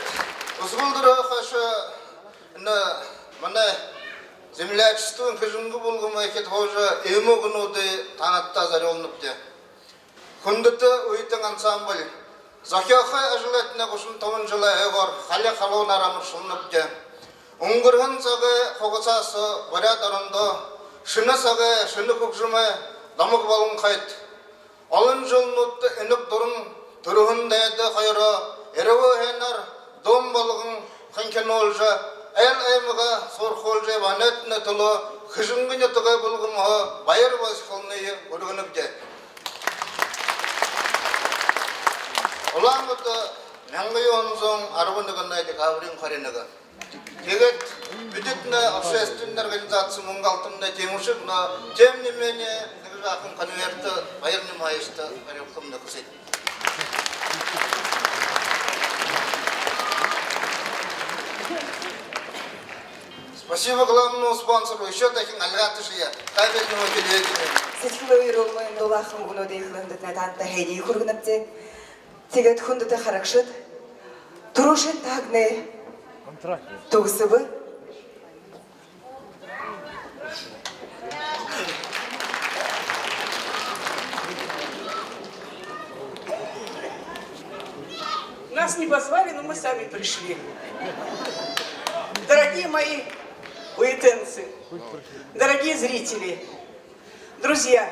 үсэгэлдэрһээ хойшо энэ манай землячествын хэжэнгэ бүлгэмһөө хойшо иимэ үгэнүүдые таанадтаа зорюулнабди. Хүндэтэ үетэн ансамбль, зохёохы ажалыетнай гушан табан жэлэй ойгоор хали халуунаар амаршалнабди. Үнгэрһэн сагай хугасаа соо Буряад орондоо шэнэ сагай, шэнэ хүгжэмэй домог болонхойт. Олон жэлнүүдтэ инаг дуран түрэһэн дайда хоёроо эрбээ һайнаар дуун болгон ханхинуулжа, айл аймагаа суурхуулжа ябаһанайтнай түлөө Хэжэнгын нютагай бүлгэмһөө баяр баясхаланые хүргэнэбди. Улаан-Үдэ, мянга юһэн зуун арбан нэгэнэй декабриин хорин нэгэ. Тиигээд бидэтнай общественная организация «Мүнгэ алтамнай» тиимэшэг, но тем не менее нэгэ жаахан конверт Баяр Нимаевичта барюулхамнай хүсэе. Спасибо главному спонсору, ещё дахин альгаташье кабельному телевидению. Сэдьхэлээ үреэлмэн дуулаһан үгэнүүдые хэлэһэндэтнай таанадта һайниие хүргэнэбди. Тиигээд, хүндэтэ харагшад, түрүүшын таһагнай түгэсэбэ. Нас не позвали, но мы сами пришли. Дорогие мои уетэнцы, дорогие зрители, друзья,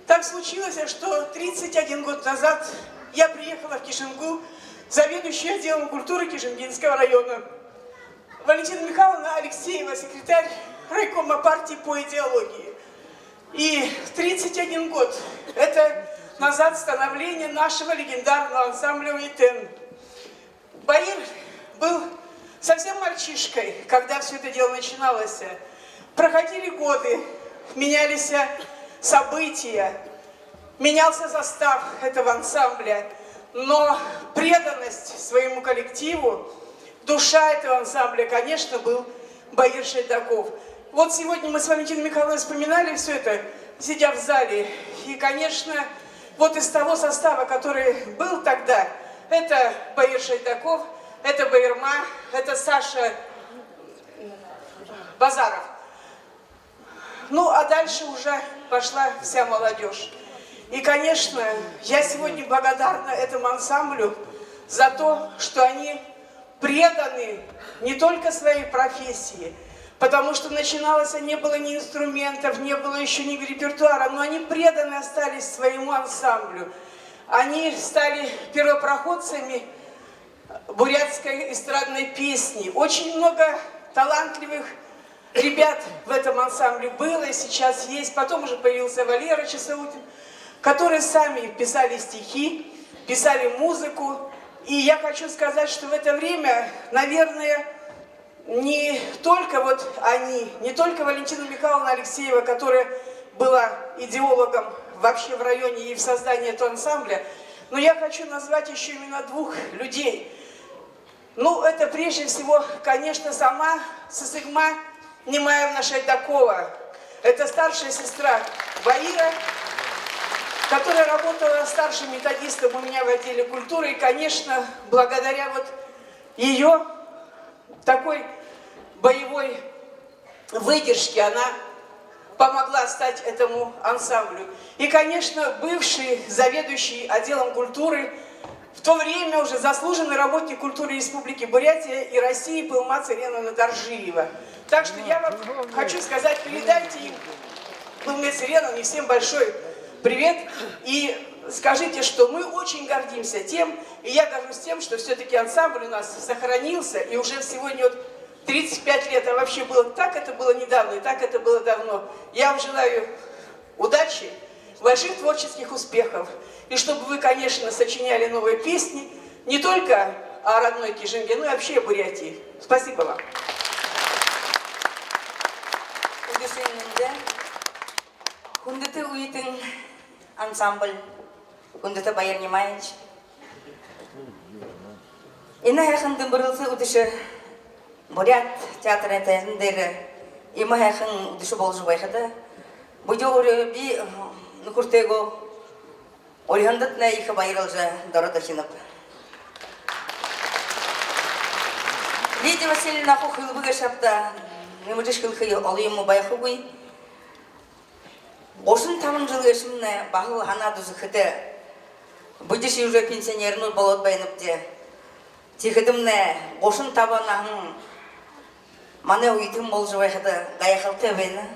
так случилось, что тридцать один год назад я приехала в Кишингу, заведующей отделом культуры Кишингинского района. Валентина Михайловна Алексеева, секретарь райкома партии по идеологии. И тридцать один год — это назад становление нашего легендарного ансамбля «Уетэн». Баир был совсем мальчишкой, когда всё это дело начиналось. Проходили годы, менялись события, менялся состав этого ансамбля, но преданность своему коллективу, душа этого ансамбля, конечно, был Баир Шайдаков. Вот сегодня мы с Валентиной Михайловной вспоминали всё это, сидя в зале. И, конечно, вот из того состава, который был тогда, это Баир Шайдаков, это Баирма, это Саша Базаров. Ну, а дальше уже пошла вся молодёжь. И, конечно, я сегодня благодарна этому ансамблю за то, что они преданы не только своей профессии, потому что начиналось, не было ни инструментов, не было ещё ни репертуара, но они преданы остались своему ансамблю. Они стали первопроходцами бурятской эстрадной песни. Очень много талантливых ребят в этом ансамбле было и сейчас есть. Потом уже появился Валера Чесаутин, которые сами писали стихи, писали музыку. И я хочу сказать, что в это время, наверное, не только вот они, не только Валентина Михайловна Алексеева, которая была идеологом вообще в районе и в создании этого ансамбля, Но я хочу назвать еще имена двух людей. Ну, это прежде всего, конечно, сама Сысыгма Нимаевна Шайдакова. Это старшая сестра Баира, которая работала старшим методистом у меня в отделе культуры. И, конечно, благодаря вот ее такой боевой выдержке она помогла стать этому ансамблю. И, конечно, бывший заведующий отделом культуры, в то время уже заслуженный работник культуры Республики Бурятия и России Пылма Цыреновна Доржиева. Так что я вам хочу сказать, передайте им, Пылме Цыреновне, всем большой привет. И скажите, что мы очень гордимся тем, и я горжусь тем, что все-таки ансамбль у нас сохранился, и уже сегодня вот тридцать пять лет, а вообще было так, это было недавно, и так это было давно. Я вам желаю удачи, больших творческих успехов, и чтобы вы, конечно, сочиняли новые песни, не только о родной Кижинге, но и вообще о Бурятии. Спасибо вам. Үдэшын мэндэ, хүндэтэ үетэн ансамбль, хүндэтэ Баир Нимаевич. Энэ һайхан дэмбэрэлсэ үдэшэ Буряад театрай тайзан дээрэ иимэ һайхан үдэшэ боложо байхада, бидэ өөрөө, би, э, нүхэртэйгөө уряндатнай ехэ баярлажа, доро дохиноб. Лидия Васильевна хуу хэлэбэ гээшэ ааб даа, нэмэжэшье хэлэхэ олон юумэ байхагүй. Гушан табан жэл гээшэмнай баһал һанаад үзэхэдэ, бидэшье уже пенсионернүүд болоод байнабди. Тиихэдэмнай гушан табан наһан манай үетэн боложо байхада гайхалтай байна.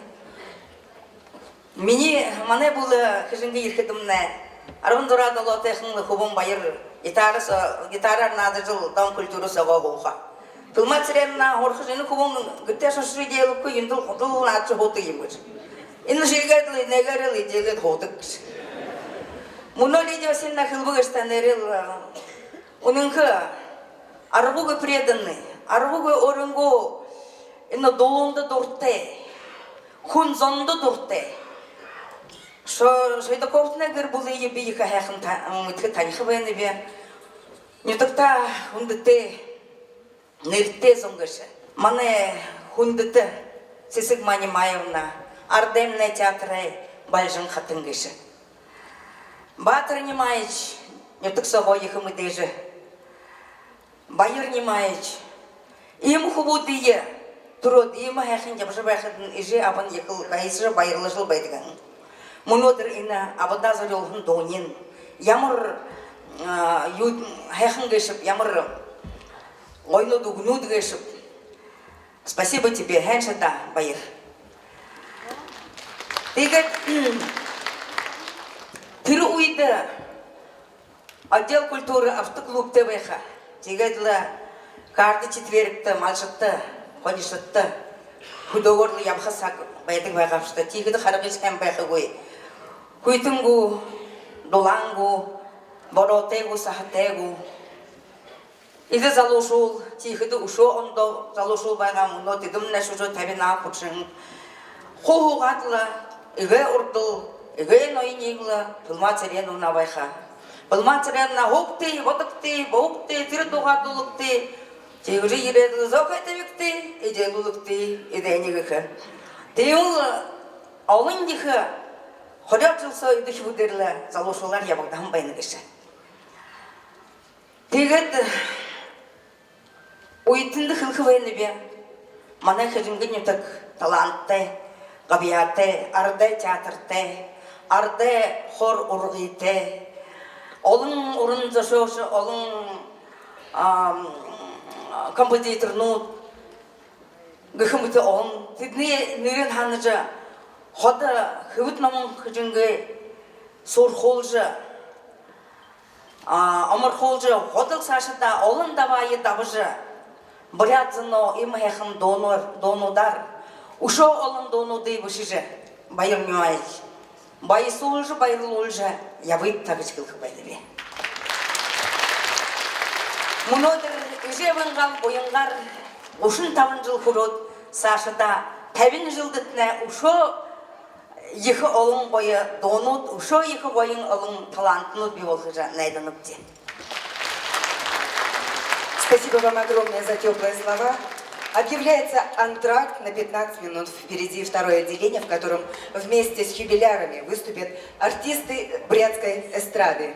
Минии, манай бүлэ Хэжэнгэ ерэхэдэмнай арбан зургаа долоотойхон лэ хүбүүн Баяр гитара со-, гитараар наадажал Дом культуры соогоо һууха. Пылма Цыреновна һурахаш: «Энэ хүбүүн гэртээ шошожо эдеэлэхэгүй, эндэл худал наадажа һуудаг юм», — гэжэ. «Энэ шиигээд лэ, энээгээрэл эдеэлээд һуудаг», — гэжэ. Мүнөө Лидия Васильевна хэлэбэ гээшэ даа, нээрээ лэ, а, үнэнхы аргагүй преданный, аргагүй өөрынгөө энэ дулаанда дуратай, хүн зондо дуратай. Шо-, Шойдаковтанай гэр бүлые би ехэ һайхан та-, мэдэхэ, таниха байнаб. Нютагтаа хүндэтэй, нэрэтэй зон гээшэ. Манай хүндэтэ Сэсэг Манимаевна, арадаймнай театрай Бальжан хатан гээшэ. Баатар Нимаевич, нютаг соогоо ехэ мэдээжэ. Баяр Нимаевич, иимэ хүбүүдые түрөөд, иимэ һайхан ябажа байхадань, эжы абань ехэл баясажа, баярлажал байдаг һэн. Мүнөөдэр энэ абадаа зорюулһан дууниинь ямар, а, юу, һайхан гээшэб, ямар гоёнууд үгэнүүд гээшэб. Спасибо тебе, һайн шадаа, Баяр. Тиигээд тэрэ үедэ отдел культуры автоклубта байха. Тиигээд лэ каждый четвергтэ малшадта, хонишодто хүдөөгөөр лэ ябаха саг байдаг байгаа бшуу даа. Тиихэдэ харгыш һайн байхагүй. Хүйтэн гү, дулаан гү, бороотой гү, саһатай гү. Эдэ залуушуул, тиихэдэ үшөө ондоо залуушуул байгаа, мүнөө тэдэмнай шүжөө табинаа хүршэн. Хуу һуугаад лэ, эгээ урдал, эгээ ноёнууд лэ Пылма Цыреновна байха. Пылма Цыреновна һуугты, бодогты, буугты, тэрэ дуугаа дуулагты. Тиигэжэ ерээд лэ зөөхэй табигты, эдеэлүүлэгты, эдэниие гэхэ. Тиимэл олон ехэ хорёод жэл соо эдэ үхибүүдээр лэ залуушуулаар ябагдаһан байна гээшэ. Тиигээд үетэндэ хэлэхэ байнаб: манай Хэжэнгын нютаг таланттай, габьяатай, арадай театртай, арадай хор ургытай, олон уран зохёолшо, олон, ам, композиторнууд гэхэ мэтэ олон. Тэдэнэй нэрыень һанажа, ходо Хэбэд номон Хэжэнгэ суурхуулжа, а, оморхуулжа, ходол саашадаа олон дабаае дабажа, буряад зоноо иимэ һайхан дуунууд-, дуунуудаар үшөө олон дуунуудые бэшэжэ, Баяр Нимаевич, баясуулжа, баярлуулжа ябыт даа гэжэ хэлэхэ байнаб. Мүнөөдэр эжы абынгаа буянгаар гушан табан жэл хүрөөд, саашадаа табин жэлдэтнай үшөө ехэ олон гоё дуунууд, үшөө ехэ гоё олон талантнууд бии болгожо найданабди. Спасибо вам огромное за тёплые слова. Объявляется антракт на пятнадцать минут. Впереди второе отделение, в котором вместе с юбилярами выступят артисты бурятской эстрады.